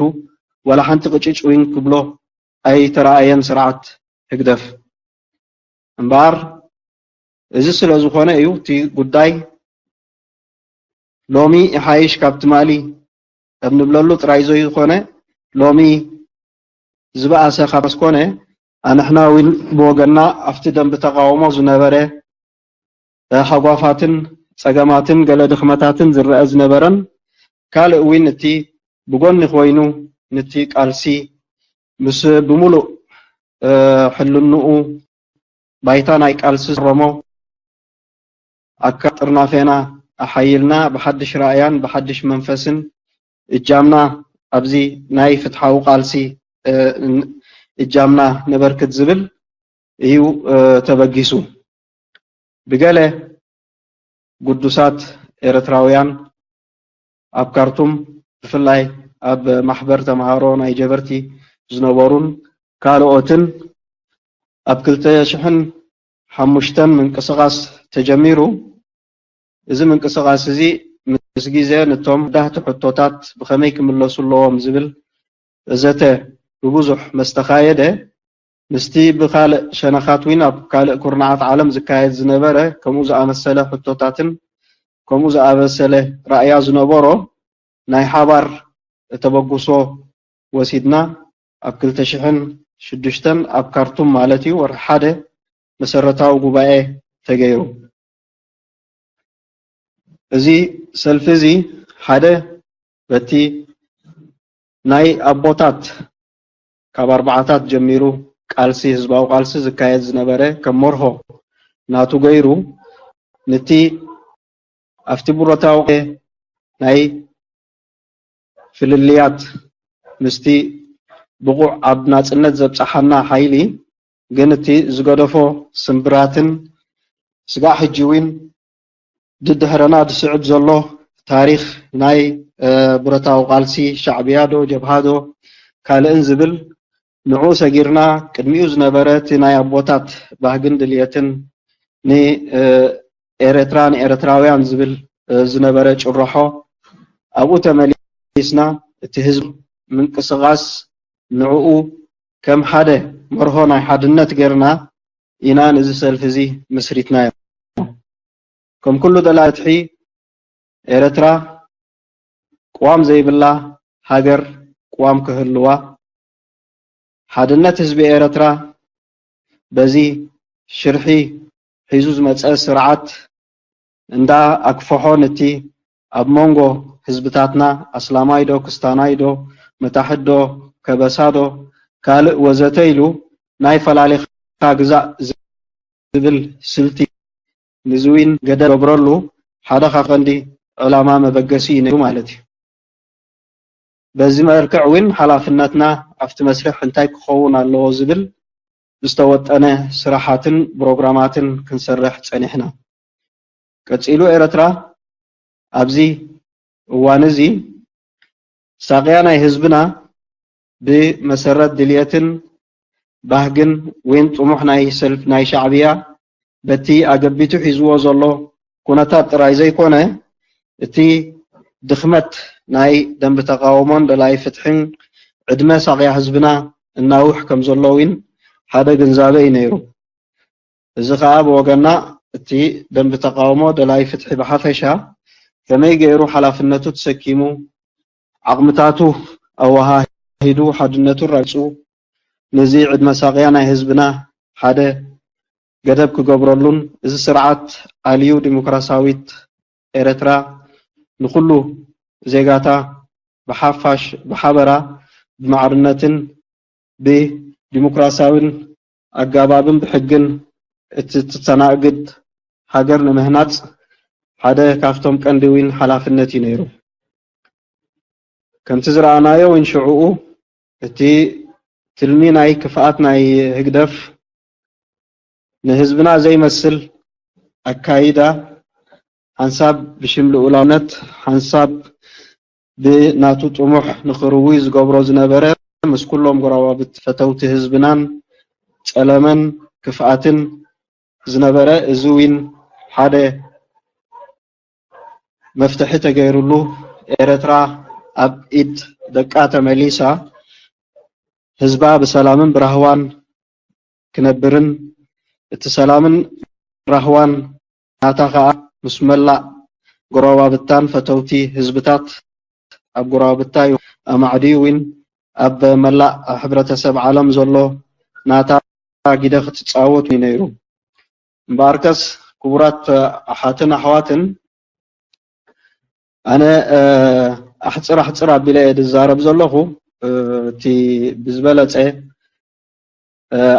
ዋላ ሓንቲ ቅጭጭ ዊን ክብሎ ኣይተረኣየን ስርዓት ህግደፍ። እምበኣር እዚ ስለ ዝኾነ እዩ እቲ ጉዳይ ሎሚ ይሓይሽ ካብ ትማሊ እንብለሉ ጥራይ ዘይኮነ ሎሚ ዝበኣሰ ካብ ኣስኮነ ኣንሕና እውን ብወገንና ኣብቲ ደንቢ ተቃውሞ ዝነበረ ሃጓፋትን ጸገማትን ገለ ድኽመታትን ዝረአ ዝነበረን ካልእ እውን እቲ ብጎኒ ኮይኑ ንቲ ቃልሲ ምስ ብምሉእ ሕልንኡ ባይታ ናይ ቃልሲ ዝረሞ ኣካ ጥርናፌና ኣሓይልና ብሓድሽ ራእያን ብሓድሽ መንፈስን እጃምና ኣብዚ ናይ ፍትሓዊ ቃልሲ እጃምና ነበርክት ዝብል እዩ ተበጊሱ። ብገለ ግዱሳት ኤርትራውያን ኣብ ካርቱም ብፍላይ ኣብ ማሕበር ተምሃሮ ናይ ጀበርቲ ዝነበሩን ካልኦትን ኣብ ክልተ ሽሕን ሓሙሽተን ምንቅስቓስ ተጀሚሩ። እዚ ምንቅስቓስ እዚ ምስ ግዜ ነቶም ዳህቲ ሕቶታት ብኸመይ ክምለሱ ኣለዎም ዝብል ዘተ ብብዙሕ መስተኻየደ ምስቲ ብኻልእ ሸነኻት ዊን ኣብ ካልእ ኩርናዓት ዓለም ዝካየድ ዝነበረ ከምኡ ዝኣመሰለ ሕቶታትን ከምኡ ዝኣመሰለ ራእያ ዝነበሮ ናይ ሓባር ተበግሶ ወሲድና ኣብ ክልተ ሽሕን ሽዱሽተን ኣብ ካርቱም ማለት እዩ ወርሒ ሓደ መሰረታዊ ጉባኤ ተገይሩ። እዚ ሰልፊ እዚ ሓደ በቲ ናይ ኣቦታት ካብ ኣርባዓታት ጀሚሩ ቃልሲ ህዝባዊ ቃልሲ ዝካየድ ዝነበረ ከም መርሆ ናቱ ገይሩ ንቲ ኣብቲ ብረታዊ ናይ ፍልልያት ምስቲ ብቑዕ ኣብ ናጽነት ዘብጽሓና ሓይሊ ግን እቲ ዝገደፎ ስምብራትን ስጋዕ ሕጂ እውን ድድሕረና ዝስዕብ ዘሎ ታሪኽ ናይ ብረታዊ ቃልሲ ሻዕብያ ዶ ጀብሃ ዶ ካልእን ዝብል ንዑ ሰጊርና ቅድሚኡ ዝነበረ እቲ ናይ ኣቦታት ባህግን ድልየትን ንኤረትራ ንኤረትራውያን ዝብል ዝነበረ ጭርሖ ኣብኡ ተመሊስና እቲ ህዝብ ምንቅስቃስ ንዕኡ ከም ሓደ መርሆ ናይ ሓድነት ገርና ኢና ነዚ ሰልፊ እዚ መስሪትናዮ። ከም ኩሉ ደላይ ፍትሒ ኤረትራ ቅዋም ዘይብላ ሃገር ቅዋም ክህልዋ ሓድነት ህዝቢ ኤረትራ በዚ ሽርሒ ሒዙ ዝመጸ ስርዓት እንዳ ኣክፈሖ ነቲ ኣብ መንጎ ህዝብታትና ኣስላማይ ዶ ክስታናይ ዶ መታሕት ዶ ከበሳ ዶ ካልእ ወዘተ ኢሉ ናይ ፈላሊኻ ግዛእ ዝብል ስልቲ ንዝዊን ገደል ገብረሉ ሓደ ካብ ቀንዲ ዕላማ መበገሲ እዩ ነይሩ ማለት እዩ። በዚ መልክዕ እውን ሓላፍነትና ኣብቲ መስርሕ እንታይ ክኸውን ኣለዎ ዝብል ዝተወጠነ ስራሓትን ፕሮግራማትን ክንሰርሕ ጸኒሕና። ቀጺሉ ኤረትራ ኣብዚ እዋን እዚ ሳቕያ ናይ ህዝብና ብመሰረት ድልየትን ባህግን ወይን ጥሙሕ ናይ ሰልፍ ናይ ሻዕብያ በቲ ኣገቢቱ ሒዝዎ ዘሎ ኩነታት ጥራይ ዘይኮነ እቲ ድኽመት ናይ ደንቢ ተቃውሞን ደላይ ፍትሕን ዕድመ ሳቕያ ህዝብና እናውሕ ከም ዘሎ እውን ሓደ ግንዛበ እዩ ነይሩ። እዚ ከዓ ብወገና እቲ ደንቢ ተቃውሞ ደላይ ፍትሒ ብሓፈሻ ከመይ ገይሩ ሓላፍነቱ ተሰኪሙ ዓቕምታቱ ኣወሃሂዱ ሓድነቱ ረግፁ ነዚ ዕድመ ሳቅያ ናይ ህዝብና ሓደ ገደብ ክገብረሉን፣ እዚ ስርዓት ኣልዩ ዲሞክራሲያዊት ኤረትራ ንኹሉ ዜጋታ ብሓፋሽ ብሓበራ ብማዕርነትን ብዲሞክራሲያዊን ኣጋባብን ብሕግን እትተናግድ ሃገር ንምህናጽ ሓደ ካብቶም ቀንዲ ዊን ሓላፍነት እዩ ነይሩ። ከምቲ ዝረኣናዮ ዊን ሽዕኡ እቲ ትልሚ ናይ ክፍኣት ናይ ህግደፍ ንህዝብና ዘይመስል ኣካይዳ ሓንሳብ ብሽም ልኡላውነት ሓንሳብ ብናቱ ጥሙሕ ንኽርውይ ዝገብሮ ዝነበረ ምስ ኩሎም ጎረባብቲ ፈተውቲ ህዝብናን ጸለመን ክፍኣትን ዝነበረ እዚ ዊን ሓደ መፍትሒ ተገይሩሉ ኤረትራ ኣብ ኢድ ደቃ ተመሊሳ ህዝባ ብሰላምን ብራህዋን ክነብርን እቲ ሰላምን ራህዋን ናታ ከኣ ምስ መላእ ጎረባብታን ፈተውቲ ህዝብታት ኣብ ጎረባብታ ኣማዕድዩ ዊን ኣብ መላእ ሕብረተሰብ ዓለም ዘሎ ናታ ግደ ክትጻወት እዩ ነይሩ። እምበኣርከስ ክቡራት ኣሓትን ኣሕዋትን ኣነ ኣሕፅር ኣሕፅር ኣቢለ እየ ዝዛረብ ዘለኹ። እቲ ብዝበለፀ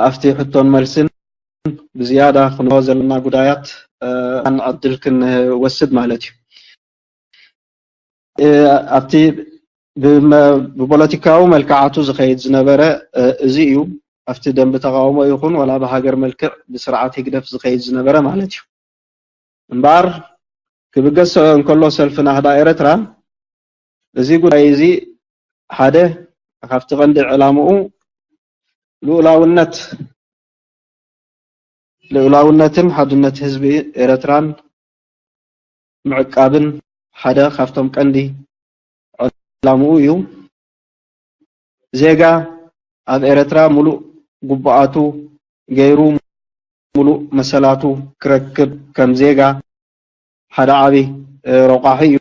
ኣብቲ ሕቶን መልስን ብዝያዳ ክንሆ ዘለና ጉዳያት ዕድል ክንወስድ ማለት እዩ። ኣብቲ ብፖለቲካዊ መልክዓቱ ዝኸይድ ዝነበረ እዚ እዩ። ኣብቲ ደንቢ ተቃውሞ ይኹን ዋላ ብሃገር መልክዕ ብስርዓት ህግደፍ ዝኸይድ ዝነበረ ማለት እዩ። እምበኣር ክብገስ እንከሎ ሰልፊ ናህዳ ኤረትራ እዚ ጉዳይ እዚ ሓደ ካብቲ ቀንዲ ዕላምኡ ልኡላውነት ልኡላውነትን ሓድነት ህዝቢ ኤረትራን ምዕቃብን ሓደ ካብቶም ቀንዲ ዕላምኡ እዩ። ዜጋ ኣብ ኤረትራ ሙሉእ ግቡኣቱ ገይሩ ሙሉእ መሰላቱ ክረክብ ከም ዜጋ ሓደ ዓቢ ረቋሒ እዩ።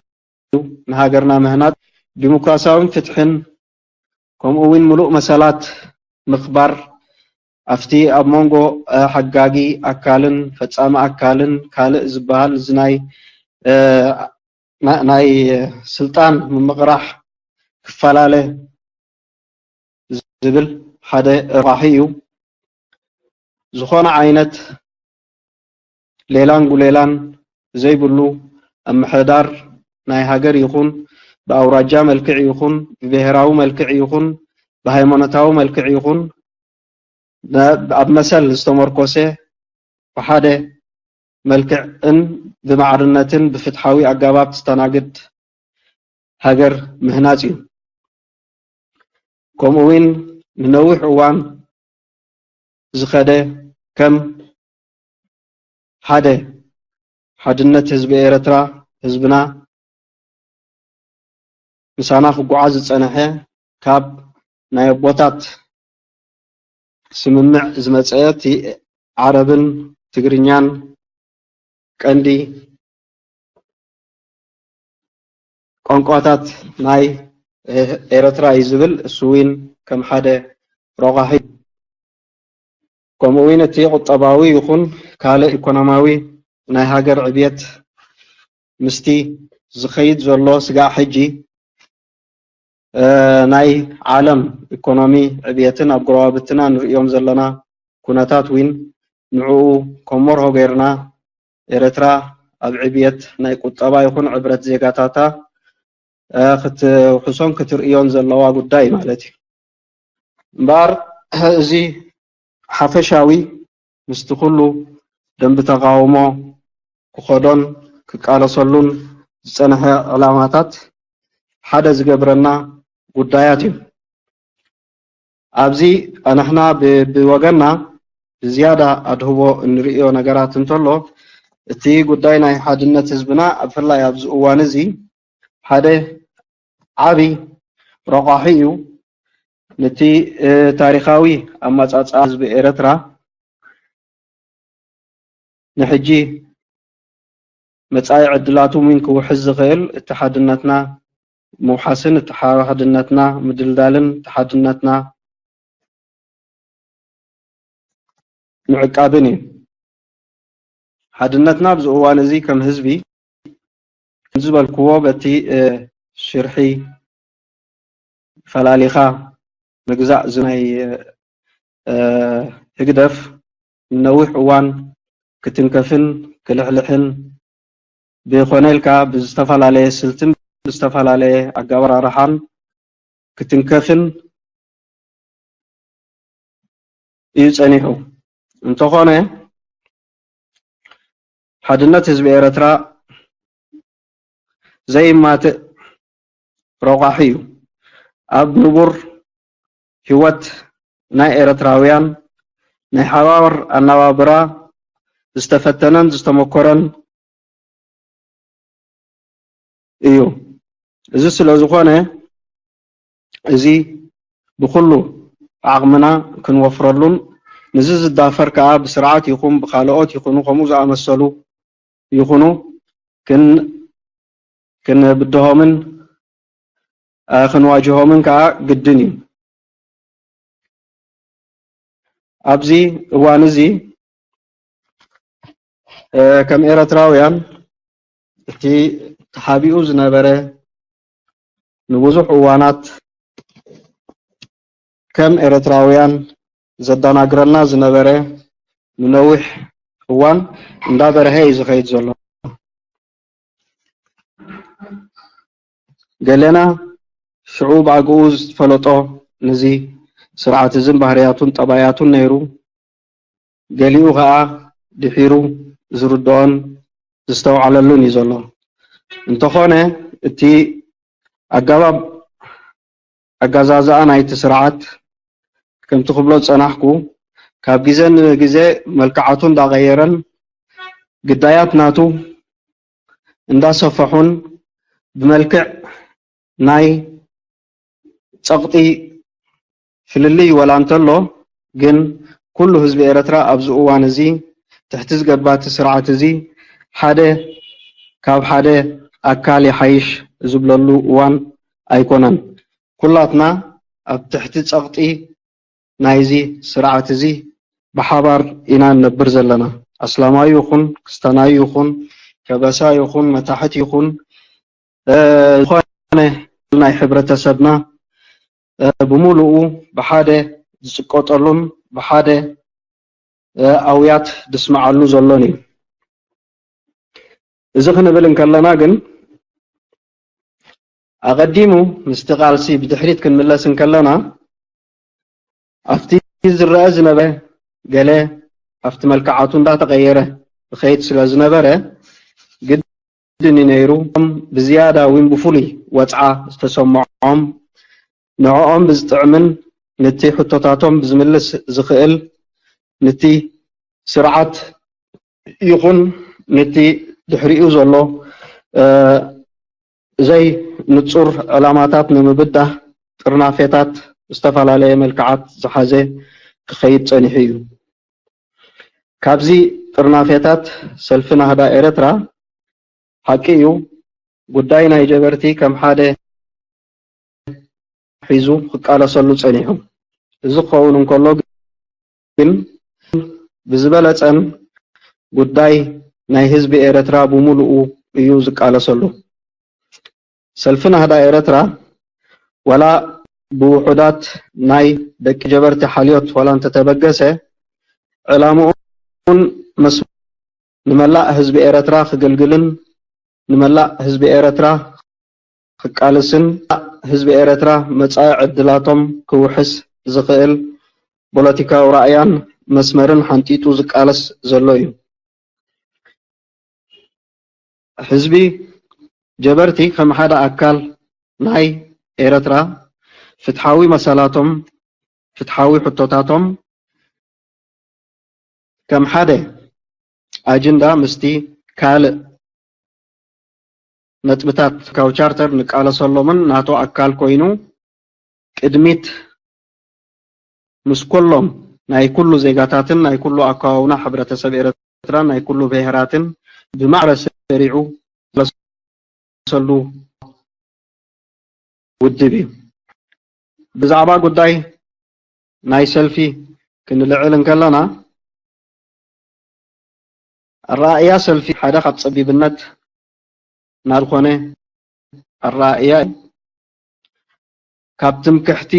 ንሃገርና ምህናጽ ዲሞክራሲያውን ፍትሕን ከምኡ እውን ሙሉእ መሰላት ምኽባር ኣብቲ ኣብ መንጎ ሓጋጊ ኣካልን ፈጻሚ ኣካልን ካልእ ዝበሃል እዚ ናይ ናይ ስልጣን ምምቕራሕ ክፈላለ ዝብል ሓደ ረቋሒ እዩ። ዝኾነ ዓይነት ሌላን ጉሌላን ዘይብሉ ኣምሕዳር ናይ ሃገር ይኹን ብኣውራጃ መልክዕ ይኹን ብብሄራዊ መልክዕ ይኹን ብሃይማኖታዊ መልክዕ ይኹን ኣብ መሰል ዝተመርኮሰ ብሓደ መልክዕን ብማዕርነትን ብፍትሓዊ ኣገባብ ትስተናግድ ሃገር ምህናጽ እዩ። ከምኡ እውን ንነዊሕ እዋን ዝኸደ ከም ሓደ ሓድነት ህዝቢ ኤረትራ ህዝብና ምሳና ክጓዓዝ ዝጸንሐ ካብ ናይ ኣቦታት ስምምዕ ዝመጸ እቲ ዓረብን ትግርኛን ቀንዲ ቋንቋታት ናይ ኤረትራ እዩ ዝብል እሱ እውን ከም ሓደ ረቋሒ ከምኡ እውን እቲ ቁጠባዊ ይኹን ካልእ ኢኮኖሚያዊ ናይ ሃገር ዕብየት ምስቲ ዝኸይድ ዘሎ ስጋዕ ሕጂ ናይ ዓለም ኢኮኖሚ ዕብየትን ኣብ ጎረባብትና ንርእዮም ዘለና ኩነታት እውን ንዕኡ ከም መርሆ ገይርና ኤረትራ ኣብ ዕብየት ናይ ቁጠባ ይኹን ዕብረት ዜጋታታ ክትውሕሶን ክትርእዮን ዘለዋ ጉዳይ ማለት እዩ። እምበኣር እዚ ሓፈሻዊ ምስቲ ኩሉ ደንቢ ተቃውሞ ክኸዶን ክቃለሰሉን ዝጸንሐ ዕላማታት ሓደ ዝገብረና ጉዳያት እዩ። ኣብዚ ኣንሕና ብወገንና ብዝያዳ ኣድህቦ እንርእዮ ነገራት እንተሎ እቲ ጉዳይ ናይ ሓድነት ህዝብና ብፍላይ ኣብዚ እዋን እዚ ሓደ ዓቢ ረቋሒ እዩ። ነቲ ታሪኻዊ ኣመጻጽኣ ህዝቢ ኤረትራ ንሕጂ መጻኢ ዕድላቱ እውን ክውሕዝ ዝኽእል እቲ ሓድነትና ምውሓስን እቲ ሓድነትና ምድልዳልን እቲ ሓድነትና ምዕቃብን እዩ። ሓድነትና ኣብዚ እዋን እዚ ከም ህዝቢ፣ ከም ዝበልክዎ፣ በቲ ሽርሒ ፈላሊኻ ምግዛእ ዝናይ ህግደፍ ንነዊሕ እዋን ክትንከፍን ክልሕልሕን ብኾነ ኢልካ ብዝተፈላለየ ስልትን ብዝተፈላለየ ኣጋበራርሓን ክትንከፍን እዩ ጸኒሑ። እንተኾነ ሓድነት ህዝቢ ኤረትራ ዘይማትእ ረቋሒ እዩ። ኣብ ንቡር ህይወት ናይ ኤረትራውያን ናይ ሓባር ኣነባብራ ዝተፈተነን ዝተመኮረን እዩ። እዚ ስለ ዝኾነ እዚ ብኹሉ ዓቕምና ክንወፍረሉን ንዚ ዝዳፈር ከኣ ብስርዓት ይኹን ብኻልኦት ይኹኑ ከምኡ ዝኣመሰሉ ይኹኑ ክን ክንብድሆምን ክንዋጅሆምን ከኣ ግድን እዩ። ኣብዚ እዋን እዚ ከም ኤረትራውያን እቲ ተሓቢኡ ዝነበረ ንብዙሕ እዋናት ከም ኤረትራውያን ዘደናግረና ዝነበረ ንነዊሕ እዋን እንዳበርሀ እዩ ዝኸይድ ዘሎ። ገሌና ሽዑ ብኣግኡ ዝፈለጦ ነዚ ስርዓት እዝን ባህርያቱን ጠባያቱን ነይሩ፣ ገሊኡ ኸኣ ድሒሩ ዝርድኦን ዝስተውዓለሉን እዩ ዘሎ። እንተኾነ እቲ ኣገባብ ኣገዛዝኣ ናይቲ ስርዓት ከምቲ ክብሎ ዝጸናሕኩ ካብ ግዜ ንግዜ መልክዓቱ እንዳቐየረን ግዳያት ናቱ እንዳሰፈሑን ብመልክዕ ናይ ጸቕጢ ፍልልይ ወላ እንተሎ ግን ኩሉ ህዝቢ ኤረትራ ኣብዚ እዋን እዚ ትሕቲ ዝገባቲ ስርዓት እዚ ሓደ ካብ ሓደ ኣካል ይሓይሽ ዝብለሉ እዋን ኣይኮነን። ኩላትና ኣብ ትሕቲ ጸቕጢ ናይዚ ስርዓት እዚ ብሓባር ኢና ንነብር ዘለና። ኣስላማዊ ይኹን ክስተናዊ ይኹን ከበሳ ይኹን መታሕት ይኹን ዝኾነ ናይ ሕብረተሰብና ብሙሉኡ ብሓደ ዝጽቀጠሉን ብሓደ ኣውያት ዝስምዓሉ ዘሎን እዩ። እዚ ክንብል እንከለና ግን ኣቐዲሙ ምስቲ ቃልሲ ብድሕሪት ክንምለስ እንከለና ኣብቲ ዝረአ ዝነበረ ገለ ኣብቲ መልክዓቱ እንዳተቐየረ ዝኸይድ ስለ ዝነበረ ግድን እዩ ነይሩ። ብዝያዳ እውን ብፍሉይ ወጽዓ ዝተሰምዖም ንዕኦም ብዝጥዕምን ነቲ ሕቶታቶም ብዝምልስ ዝኽእል ነቲ ስርዓት ይኹን ነቲ ድሕሪኡ ዘሎ ዘይንጹር ዕላማታት ንምብዳህ ጥርናፌታት ዝተፈላለየ መልክዓት ዝሓዘ ክኸይድ ጸኒሑ እዩ። ካብዚ ጥርናፌታት ሰልፊ ናህዳ ኤረትራ ሓቂ እዩ ጉዳይ ናይ ጀበርቲ ከም ሓደ ሒዙ ክቃለሰሉ ጸኒሑ። እዚ ክኸውን እንከሎ ግን ብዝበለጸን ጉዳይ ናይ ህዝቢ ኤረትራ ብምሉኡ እዩ ዝቃለሰሉ። ሰልፊ ናህዳ ኤረትራ ዋላ ብውሑዳት ናይ ደቂ ጀበርቲ ሓልዮት ዋላ እንተተበገሰ ዕላምኡን መስመሩን ንመላእ ህዝቢ ኤረትራ ክግልግልን ንመላእ ህዝቢ ኤረትራ ክቃለስን ህዝቢ ኤረትራ መጻኢ ዕድላቶም ክውሕስ ዝኽእል ፖለቲካዊ ራእያን መስመርን ሓንጢጡ ዝቃለስ ዘሎ እዩ። ህዝቢ ጀበርቲ ከም ሓደ ኣካል ናይ ኤረትራ ፍትሓዊ መሰላቶም ፍትሓዊ ሕቶታቶም ከም ሓደ ኣጅንዳ ምስቲ ካልእ ነጥብታት ፖለቲካዊ ቻርተር ንቃለሰሎምን ናቱ ኣካል ኮይኑ ቅድሚት ምስ ኩሎም ናይ ኩሉ ዜጋታትን ናይ ኩሉ ኣከባብና ሕብረተሰብ ኤረትራን ናይ ኩሉ ብሄራትን ብማዕረ ሰሪዑ ዝቃለሰሉ ውድብ እዩ። ብዛዕባ ጉዳይ ናይ ሰልፊ ክንልዕል እንከለና ኣረኣእያ ሰልፊ ሓደ ካብ ጸቢብነት ናዝኾነ ኣረኣእያ እዩ። ካብ ትምክሕቲ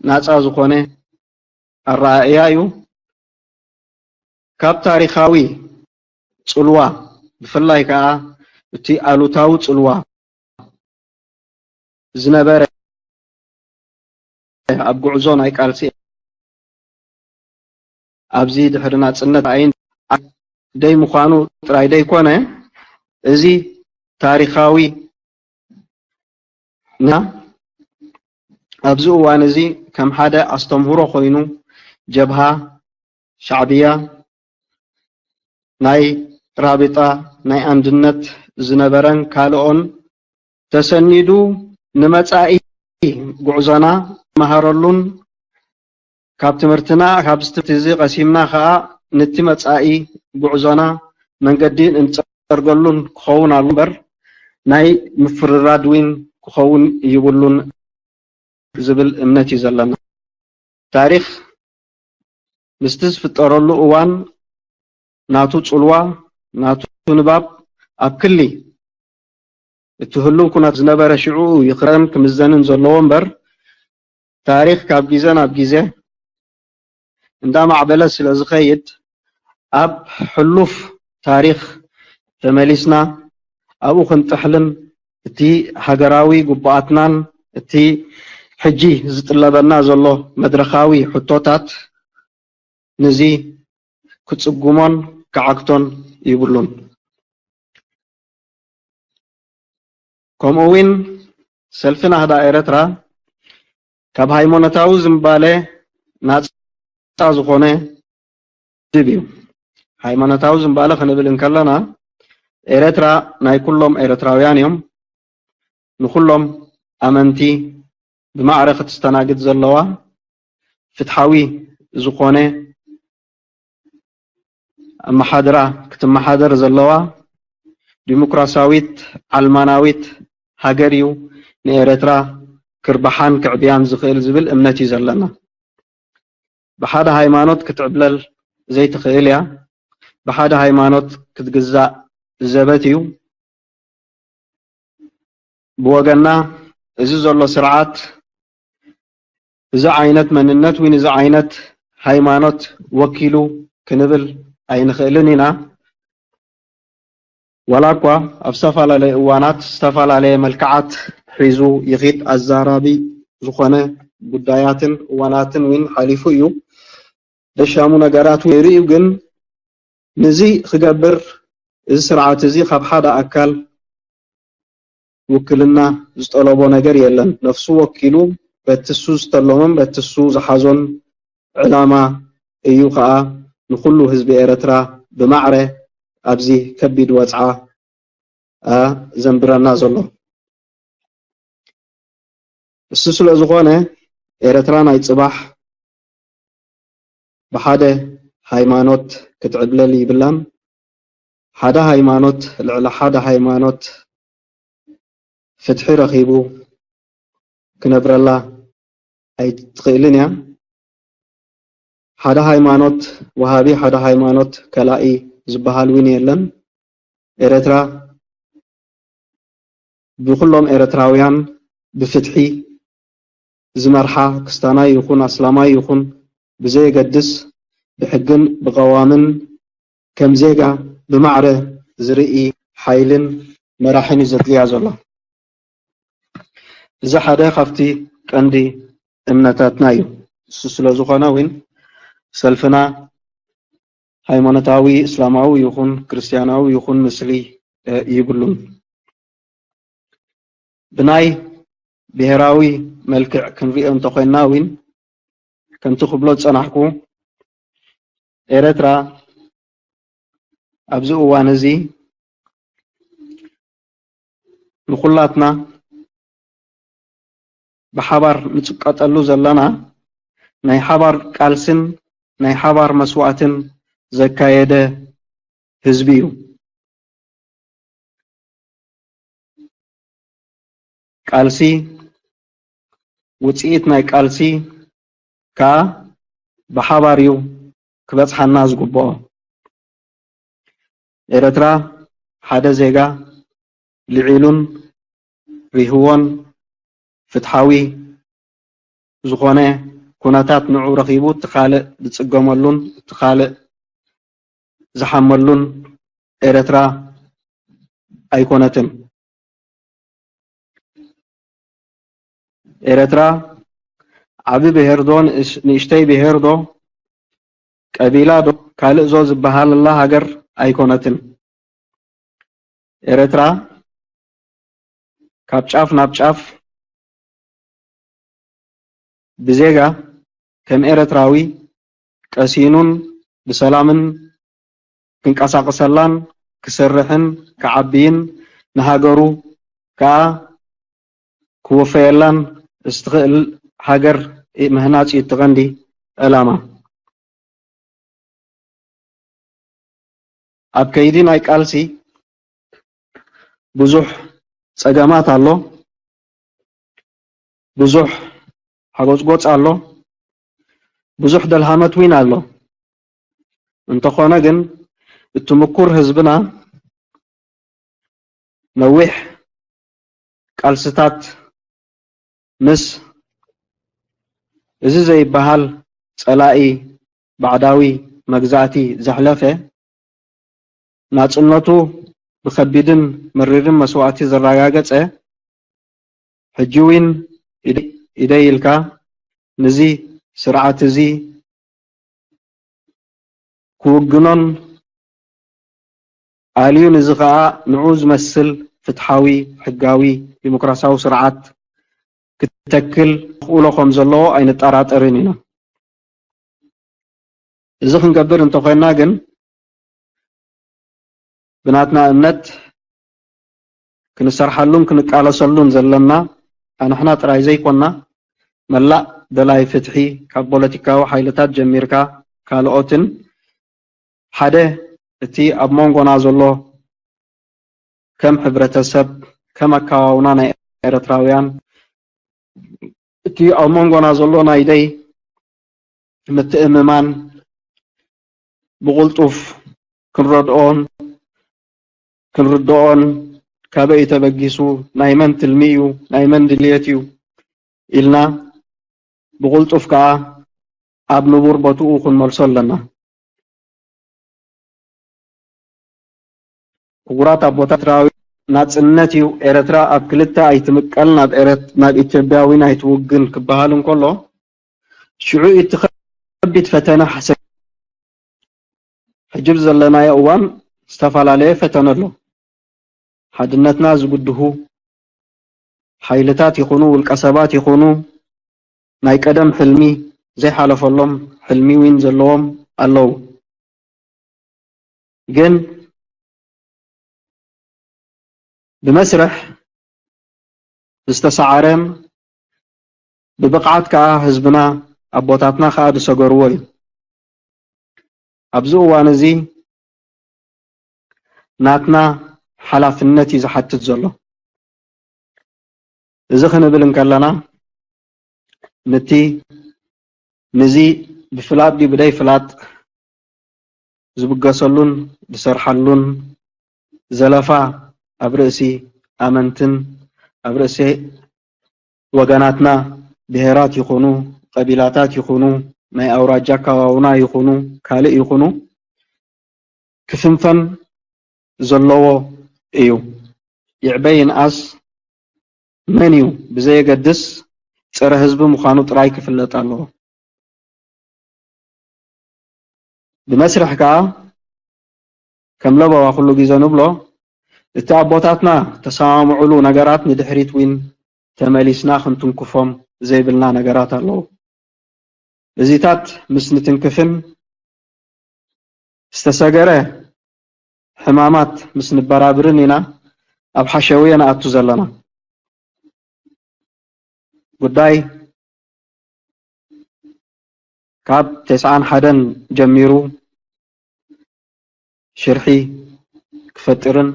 ናጻ ዝኾነ ኣረኣእያ እዩ። ካብ ታሪኻዊ ጽልዋ፣ ብፍላይ ከኣ እቲ ኣሉታዊ ጽልዋ ዝነበረ ኣብ ጉዕዞ ናይ ቃልሲ ኣብዚ ድሕሪ ናጽነት ኣይን ደይ ምዃኑ ጥራይ ደይኮነ፣ እዚ ታሪኻዊ ና ኣብዚ እዋን እዚ ከም ሓደ ኣስተምህሮ ኮይኑ፣ ጀብሃ፣ ሻዕብያ፣ ናይ ራቢጣ፣ ናይ ኣንድነት ዝነበረን ካልኦን ተሰኒዱ ንመጻኢ ጉዕዞና ንመሃረሉን ካብ ትምህርትና፣ ካብ ትምህርቲ እዚ ቀሲምና ከኣ ነቲ መጻኢ ጉዕዞና መንገዲ እንጸርገሉን ክኸውን ኣሎ እምበር፣ ናይ ምፍርራድ ዊን ክኸውን ይብሉን ዝብል እምነት እዩ ዘለና። ታሪኽ ምስቲ ዝፍጠረሉ እዋን ናቱ ጽልዋ፣ ናቱ ንባብ ኣብ ክሊ እቲ ህሉው ኩነት ዝነበረ ሽዑ ይኽረን ክምዘንን ዘለዎ እምበር፣ ታሪኽ ካብ ግዜ ናብ ግዜ እንዳማዕበለ ስለ ዝኸይድ፣ ኣብ ሕሉፍ ታሪኽ ተመሊስና ኣብኡ ክንጥሕልን እቲ ሃገራዊ ግቡኣትናን እቲ ሕጂ ዝጥለበና ዘሎ መድረኻዊ ሕቶታት ነዚ ክጽጉሞን ክዓግቶን ይብሉን። ከምኡ እውን ሰልፊ ናህዳ ኤረትራ ካብ ሃይማኖታዊ ዝንባለ ናጻ ዝኾነ ውድብ እዩ። ሃይማኖታዊ ዝንባለ ክንብል እንከለና፣ ኤረትራ ናይ ኩሎም ኤረትራውያን እዮም። ንኩሎም ኣመንቲ ብማዕረ ክትስተናግድ ዘለዋ ፍትሓዊ ዝኾነ ኣመሓድራ ክትመሓደር ዘለዋ ዲሞክራሲያዊት ዓልማናዊት ሃገር እዩ ንኤረትራ ክርብሓን ክዕብያን ዝኽእል ዝብል እምነት እዩ ዘለና። ብሓደ ሃይማኖት ክትዕብለል ዘይትኽእል እያ። ብሓደ ሃይማኖት ክትግዛእ ዘበት እዩ። ብወገና እዚ ዘሎ ስርዓት እዚ ዓይነት መንነት ወይ እዚ ዓይነት ሃይማኖት ወኪሉ ክንብል ኣይንኽእልን ኢና። ዋላ እኳ ኣብ ዝተፈላለየ እዋናት ዝተፈላለየ መልክዓት ሒዙ ይኺድ፣ ኣዛራቢ ዝኾነ ጉዳያትን እዋናትን እውን ሓሊፉ እዩ። ዘሻሙ ነገራት እውን ይርእዩ፣ ግን ነዚ ክገብር እዚ ስርዓት እዚ ካብ ሓደ ኣካል ውክልና ዝጠለቦ ነገር የለን። ነፍሱ ወኪሉ በቲ እሱ ዝተለሞን በቲ እሱ ዝሓዞን ዕላማ እዩ ኸኣ ንኹሉ ህዝቢ ኤረትራ ብማዕረ ኣብዚ ከቢድ ወጽዓ ዘንብረና ዘሎ። እሱ ስለ ዝኾነ ኤረትራ ናይ ጽባሕ ብሓደ ሃይማኖት ክትዕብለል ይብላን። ሓደ ሃይማኖት ልዕሊ ሓደ ሃይማኖት ፍትሒ ረኺቡ ክነብረላ ኣይትኽእልን እያ። ሓደ ሃይማኖት ወሃቢ፣ ሓደ ሃይማኖት ከላኢ ዝበሃል እውን የለን። ኤረትራ ብኩሎም ኤረትራውያን ብፍትሒ ዝመርሓ፣ ክስታናይ ይኹን ኣስላማይ ይኹን ብዘየገድስ፣ ብሕግን ብቐዋምን ከም ዜጋ ብማዕረ ዝርኢ ሓይልን መራሕን እዩ ዘድልያ ዘሎ። እዚ ሓደ ካብቲ ቀንዲ እምነታትና እዩ። እሱ ስለ ዝኾነ እውን ሰልፍና ሃይማኖታዊ እስላማዊ ይኹን ክርስትያናዊ ይኹን ምስሊ፣ እ፣ ይብሉን። ብናይ ብሄራዊ መልክዕ ክንሪኦ እንተኾይንና እውን፣ ከምቲ ክብሎ ዝጸናሕኩ፣ ኤረትራ ኣብዚ እዋን እዚ ንኹላትና ብሓባር ንጽቀጠሉ ዘለና ናይ ሓባር ቃልስን ናይ ሓባር መስዋእትን ዘካየደ ህዝቢ እዩ። ቃልሲ፣ ውጽኢት ናይ ቃልሲ ከኣ ብሓባር እዩ ክበጽሓና ዝግብኦ። ኤረትራ ሓደ ዜጋ ልዒሉን ሪህዎን ፍትሓዊ ዝኾነ ኩነታት ንዑ ረኺቡ እቲ ካልእ ዝጽገመሉን እቲ ካልእ ዝሓመሉን ኤረትራ ኣይኮነትን። ኤረትራ ዓቢ ብሄር ዶ ንእሽ-፣ ንእሽተይ ብሄር ዶ ቀቢላ ዶ ካልእ ዞ ዝበሃለላ ሃገር ኣይኮነትን። ኤረትራ ካብ ጫፍ ናብ ጫፍ ብዜጋ ከም ኤረትራዊ ቀሲኑን ብሰላምን ክንቀሳቐሰላን ክሰርሕን ክዓብይን ንሃገሩ ከኣ ክወፈየላን ዝትኽእል ሃገር ምህናጽ እዩ እቲ ቀንዲ ዕላማ። ኣብ ከይዲ ናይ ቃልሲ ብዙሕ ጸገማት ኣሎ፣ ብዙሕ ሓጎጽጎጽ ኣሎ፣ ብዙሕ ደልሃመት ዊን ኣሎ። እንተኾነ ግን እቲ ምኩር ህዝብና ነዊሕ ቃልስታት ምስ እዚ ዘይበሃል ጸላኢ ባዕዳዊ መግዛእቲ ዘሕለፈ ናጽነቱ ብኸቢድን መሪርን መስዋእቲ ዘረጋገጸ ሕጂ እውን ኢደ-፣ ኢደይ ኢልካ ነዚ ስርዓት እዚ ክውግኖን ኣልዩ ነዚ ኸኣ ንዑ ዝመስል ፍትሓዊ፣ ሕጋዊ፣ ዲሞክራሲያዊ ስርዓት ክተክል ክእሎ ከም ዘለዎ ኣይንጠራጠርን ኢና። እዚ ክንገብር እንተኾይና ግን ብናትና እምነት ክንሰርሓሉን ክንቃለሰሉን ዘለና ኣንሕና ጥራይ ዘይኮና መላእ ደላይ ፍትሒ ካብ ፖለቲካዊ ሓይልታት ጀሚርካ ካልኦትን ሓደ እቲ ኣብ መንጎና ዘሎ ከም ሕብረተሰብ ከም ኣከባብና ናይ ኤረትራውያን እቲ ኣብ መንጎና ዘሎ ናይ ደይ ምትእምማን ብቕልጡፍ ክንረድኦን ክንርድኦን ካበይ ተበጊሱ ናይ መን ትልሚ እዩ ናይ መን ድልየት እዩ ኢልና ብቕልጡፍ ከኣ ኣብ ንቡር ቦትኡ ክንመልሶ ኣለና። ክቡራት ኣቦታት ኤርትራዊ ናጽነት እዩ ኤረትራ ኣብ ክልተ ኣይትምቀል ናብ ኤረት ናብ ኢትዮጵያ እውን ኣይትውግን ክበሃል እንከሎ ሽዑ እቲ ከቢድ ፈተነ ሓሰ ሕጂ ብዘለናዮ እዋን ዝተፈላለየ ፈተነ ኣሎ። ሓድነትና ዝብድሁ ሓይልታት ይኹኑ ውልቀ ሰባት ይኹኑ ናይ ቀደም ሕልሚ ዘይሓለፈሎም ሕልሚ እውን ዘለዎም ኣለዉ። ግን ብመስርሕ ዝተሰዓረ ብብቕዓት ከኣ ህዝብና ኣቦታትና ከኣ ዝሰገርዎ እዩ። ኣብዚ እዋን እዚ ናትና ሓላፍነት እዩ ዝሓትት ዘሎ። እዚ ክንብል እንከለና ነቲ ነዚ ብፍላጥ ድዩ ብደይ ፍላጥ ዝብገሰሉን ዝሰርሓሉን ዘለፋ ኣብ ርእሲ ኣመንትን ኣብ ርእሲ ወገናትና ብሄራት ይኹኑ ቀቢላታት ይኹኑ ናይ ኣውራጃ ኣከባብና ይኹኑ ካልእ ይኹኑ ክፍንፈን ዘለዎ እዩ። ይዕበ ይንኣስ መን እዩ ብዘየገድስ ጸረ ህዝቢ ምዃኑ ጥራይ ክፍለጥ ኣለዎ። ብመስርሕ ከኣ ከም ለበዋ ኩሉ ግዜ ንብሎ እቲ ኣቦታትና ተሰማምዑሉ ነገራት ንድሕሪት ዊን ተመሊስና ክንትንክፎም ዘይብልና ነገራት ኣለዉ። እዚታት ምስ ንትንክፍን ዝተሰገረ ሕማማት ምስ ንበራብርን ኢና ኣብ ሓሸውየ ንኣቱ ዘለና። ጉዳይ ካብ ተስዓን ሓደን ጀሚሩ ሽርሒ ክፈጥርን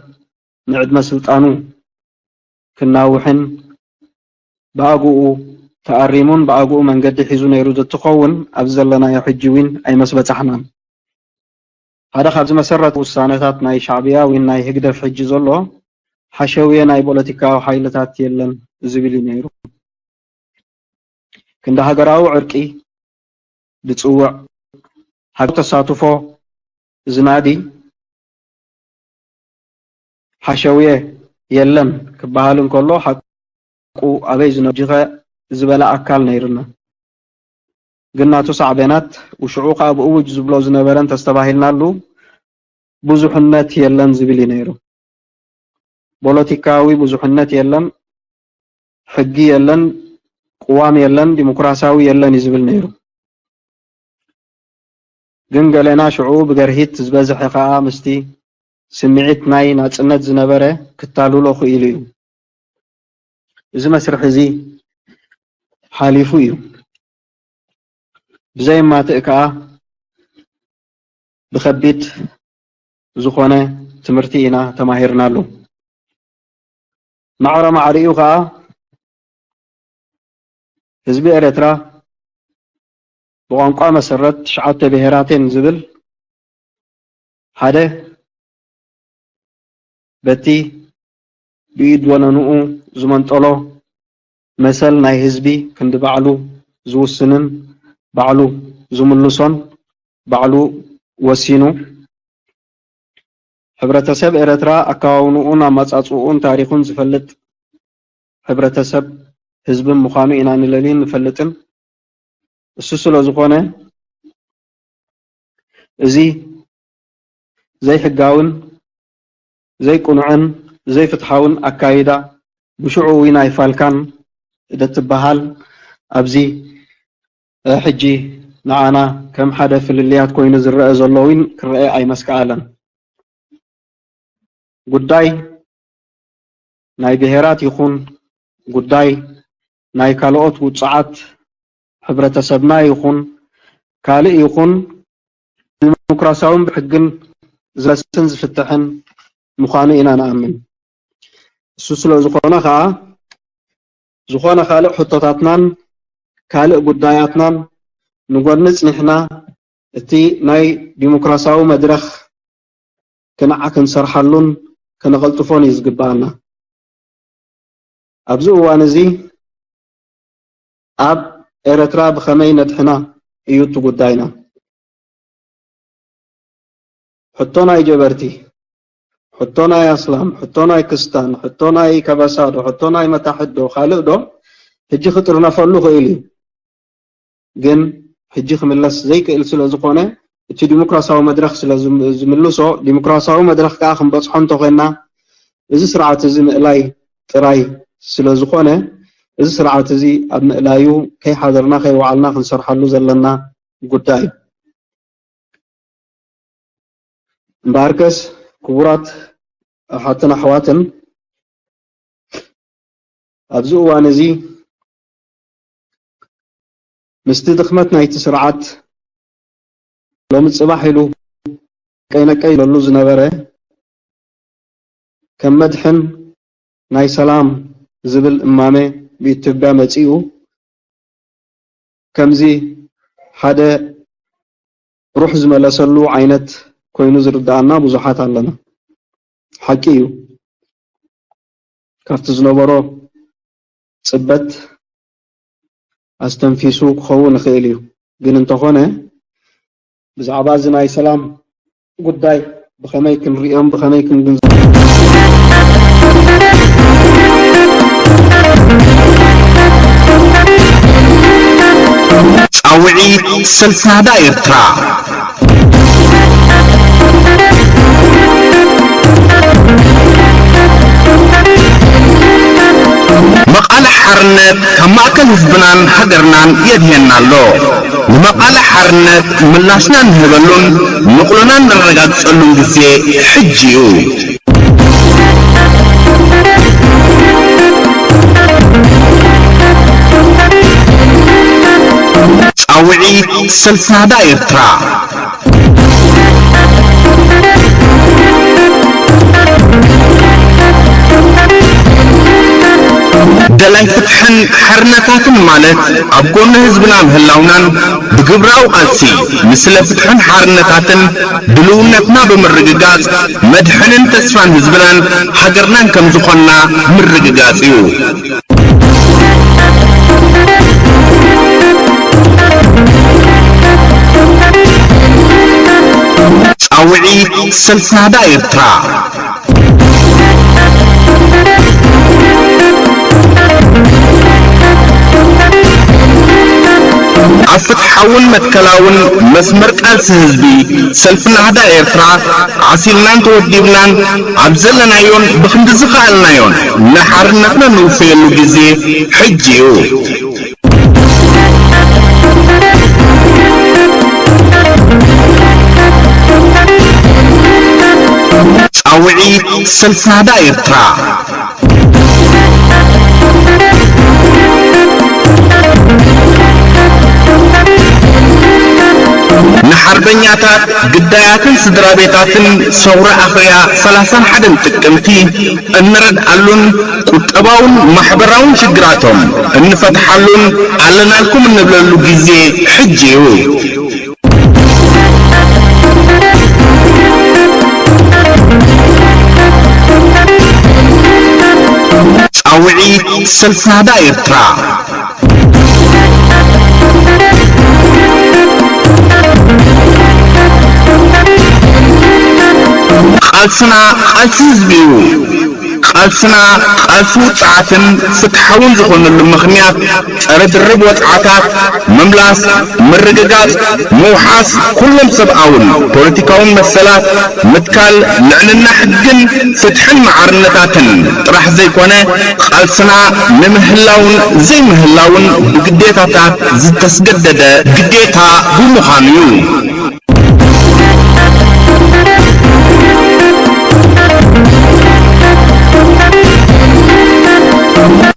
ንዕድመ ስልጣኑ ክናውሕን ብኣግኡ ተኣሪሙን ብኣግኡ መንገዲ ሒዙ ነይሩ ዝትኸውን ኣብዚ ዘለናዮ ሕጂ እውን ኣይመስበጻሕናን። ሓደ ካብዚ መሰረት ውሳነታት ናይ ሻዕብያ ወይ ናይ ህግደፍ ሕጂ ዘሎ ሓሸውየ ናይ ፖለቲካዊ ሓይልታት የለን ዝብል እዩ ነይሩ። ክንዲ ሃገራዊ ዕርቂ ዝጽውዕ፣ ሃገር ተሳትፎ ዝናዲ ሓሸውየ የለን ክበሃል እንከሎ፣ ሓቁ ኣበይ ዝነጅኸ ዝበለ ኣካል ነይርና። ግን ናቱ ሳዕቤናት፣ ውሽዑ ከኣ ብእውጅ ዝብሎ ዝነበረን ተስተባሂልናሉ፣ ብዙሕነት የለን ዝብል እዩ ነይሩ። ፖለቲካዊ ብዙሕነት የለን፣ ሕጊ የለን፣ ቅዋም የለን፣ ዲሞክራሲያዊ የለን እዩ ዝብል ነይሩ። ግን ገለና ሽዑ ብገርሂት ዝበዝሐ ከኣ ምስቲ ስምዒት ናይ ናጽነት ዝነበረ ክታልሎ ክኢሉ እዩ። እዚ መስርሕ እዚ ሓሊፉ እዩ። ብዘየማትእ ከኣ ብኸቢድ ዝኾነ ትምህርቲ ኢና ተማሂርናሉ። ማዕረ ማዕሪኡ ከኣ ህዝቢ ኤርትራ ብቋንቋ መሰረት ትሽዓተ ብሄራትን ዝብል ሓደ በቲ ብኢድ ወነንኡ ዝመንጠሎ መሰል ናይ ህዝቢ ክንዲ ባዕሉ ዝውስንን ባዕሉ ዝምልሶን ባዕሉ ወሲኑ፣ ሕብረተሰብ ኤርትራ ኣከዋውንኡን ኣመጻጽኡን ታሪኹን ዝፈልጥ ሕብረተሰብ ህዝብን ምዃኑ ኢና ንለልይን ንፈልጥን። እሱ ስለ ዝኾነ፣ እዚ ዘይሕጋውን ዘይቅኑዕን ዘይፍትሓውን ኣካይዳ ብሽዑ እውን ኣይፋልካን እደትበሃል ኣብዚ ሕጂ ንዓና ከም ሓደ ፍልልያት ኮይኑ ዝረአ ዘሎ እውን ክረአ ኣይመስከኣለን። ጉዳይ ናይ ብሄራት ይኹን ጉዳይ ናይ ካልኦት ውጽዓት ሕብረተሰብና ይኹን ካልእ ይኹን ዲሞክራሲያውን ብሕግን ዝረስን ዝፍትሕን ምዃኑ ኢና ንኣምን። እሱ ስለ ዝኾነ ከኣ ዝኾነ ካልእ ሕቶታትናን ካልእ ጉዳያትናን ንጎኒ ጽኒሕና እቲ ናይ ዲሞክራሲያዊ መድረኽ ክንዓ ክንሰርሓሉን ከነቐልጥፎን እዩ ዝግብኣና። ኣብዚ እዋን እዚ ኣብ ኤርትራ ብኸመይ ነድሕና እዩ እቲ ጉዳይና። ሕቶ ናይ ጀበርቲ፣ ሕቶ ናይ ኣስላም፣ ሕቶ ናይ ክስታን፣ ሕቶ ናይ ከበሳ ዶ፣ ሕቶ ናይ መታሕት ዶ፣ ካልእ ዶ፣ ሕጂ ክጥርነፈሉ ክእል እዩ። ግን ሕጂ ክምለስ ዘይክእል ስለ ዝኾነ፣ እቲ ዲሞክራሲያዊ መድረኽ ስለ ዝም-፣ ዝምልሶ፣ ዲሞክራሲያዊ መድረኽ ከኣ ክንበጽሖ እንተኾይንና፣ እዚ ስርዓት እዚ ምእላይ ጥራይ ስለ ዝኾነ፣ እዚ ስርዓት እዚ ኣብ ምእላዩ ከይሓደርና ከይወዓልና ክንሰርሓሉ ዘለና ጉዳይ እዩ። እምበኣርከስ ክቡራት ኣሓትን ኣሕዋትን፣ ኣብዚ እዋን እዚ ምስቲ ድኽመት ናይቲ ስርዓት ሎሚ ጽባሕ ኢሉ ቀይነቀይ ኢለሉ ዝነበረ ከም መድሕን ናይ ሰላም ዝብል እማመ ብኢትዮጵያ መጺኡ ከምዚ ሓደ ሩሕ ዝመለሰሉ ዓይነት ኮይኑ ዝርድኣና ብዙሓት ኣለና። ሓቂ እዩ። ካብቲ ዝነበሮ ጽበት ኣስተንፊሱ ክኸውን ይኽእል እዩ። ግን እንተኾነ ብዛዕባ እዚ ናይ ሰላም ጉዳይ ብኸመይ ክንሪኦም ብኸመይ ክንግንዘቦ ጻውዒት ሰልፋዳ ኤርትራ መቓልሕ ሓርነት ካብ ማእከል ህዝብናን ሃገርናን የድህየና ኣሎ። ንመቓልሕ ሓርነት ምላሽና ንህበሉን ንቕሎና ነረጋግጸሉን ግዜ ሕጂ እዩ። ጻውዒት ሰልፋዳ ኤርትራ። ደላይ ፍትሕን ሓርነታትን ማለት ኣብ ጎኒ ህዝብና ምህላውናን ብግብራዊ ቃልሲ ንስለ ፍትሕን ሓርነታትን ድልውነትና ብምርግጋጽ መድሕንን ተስፋን ህዝብናን ሃገርናን ከም ዝኾንና ምርግጋጽ እዩ። ጻውዒት ሰልፊ ናህዳ ኤርትራ። ኣብ ፍትሓውን መትከላውን መስመር ቃልሲ ህዝቢ ሰልፊ ናህዳ ኤርትራ ዓሲልናን ተወዲብናን ኣብ ዘለናዮን ብኽንዲ ዝኸኣልናዮን ንሓርነትና ንውፈየሉ ግዜ ሕጂ እዩ። ጻውዒት ሰልፊ ናህዳ ኤርትራ። ንሓርበኛታት፣ ግዳያትን ስድራ ቤታትን ሰውራ ኣኽርያ ሰላሳን ሓደን ጥቅምቲ እንረድኣሉን ቁጠባውን ማሕበራውን ሽግራቶም እንፈትሓሉን ኣለናልኩም እንብለሉ ግዜ ሕጂ እዩ። ጻውዒት ሰልፊ ናህዳ ኤርትራ። ቃልስና ቃልሲ ህዝቢ እዩ። ቃልስና ቃልሲ ውጽዓትን ፍትሓውን ዝኾነሉ ምኽንያት ጸረ ድርብ ወጽዓታት፣ ምምላስ፣ ምርግጋጽ፣ ምውሓስ ኩሎም ሰብኣውን ፖለቲካውን መሰላት፣ ምትካል ልዕልና ሕግን ፍትሕን ማዕርነታትን ጥራሕ ዘይኮነ፣ ቃልስና ንምህላውን ዘይምህላውን ብግዴታታት ዝተስገደደ ግዴታ ብምዃኑ እዩ።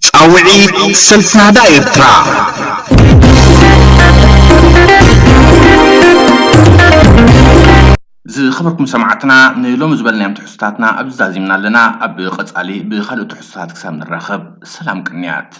ጻውዒት ሰልፊ ናህዳ ኤርትራ። ዝኸበርኩም ሰማዕትና፣ ንሎሚ ዝበልናዮም ትሕዝቶታትና ኣብዚ ዛዚምና ኣለና። ኣብ ቀጻሊ ብኻልእ ትሕዝቶታት ክሳብ ንራኸብ፣ ሰላም ቅንያት።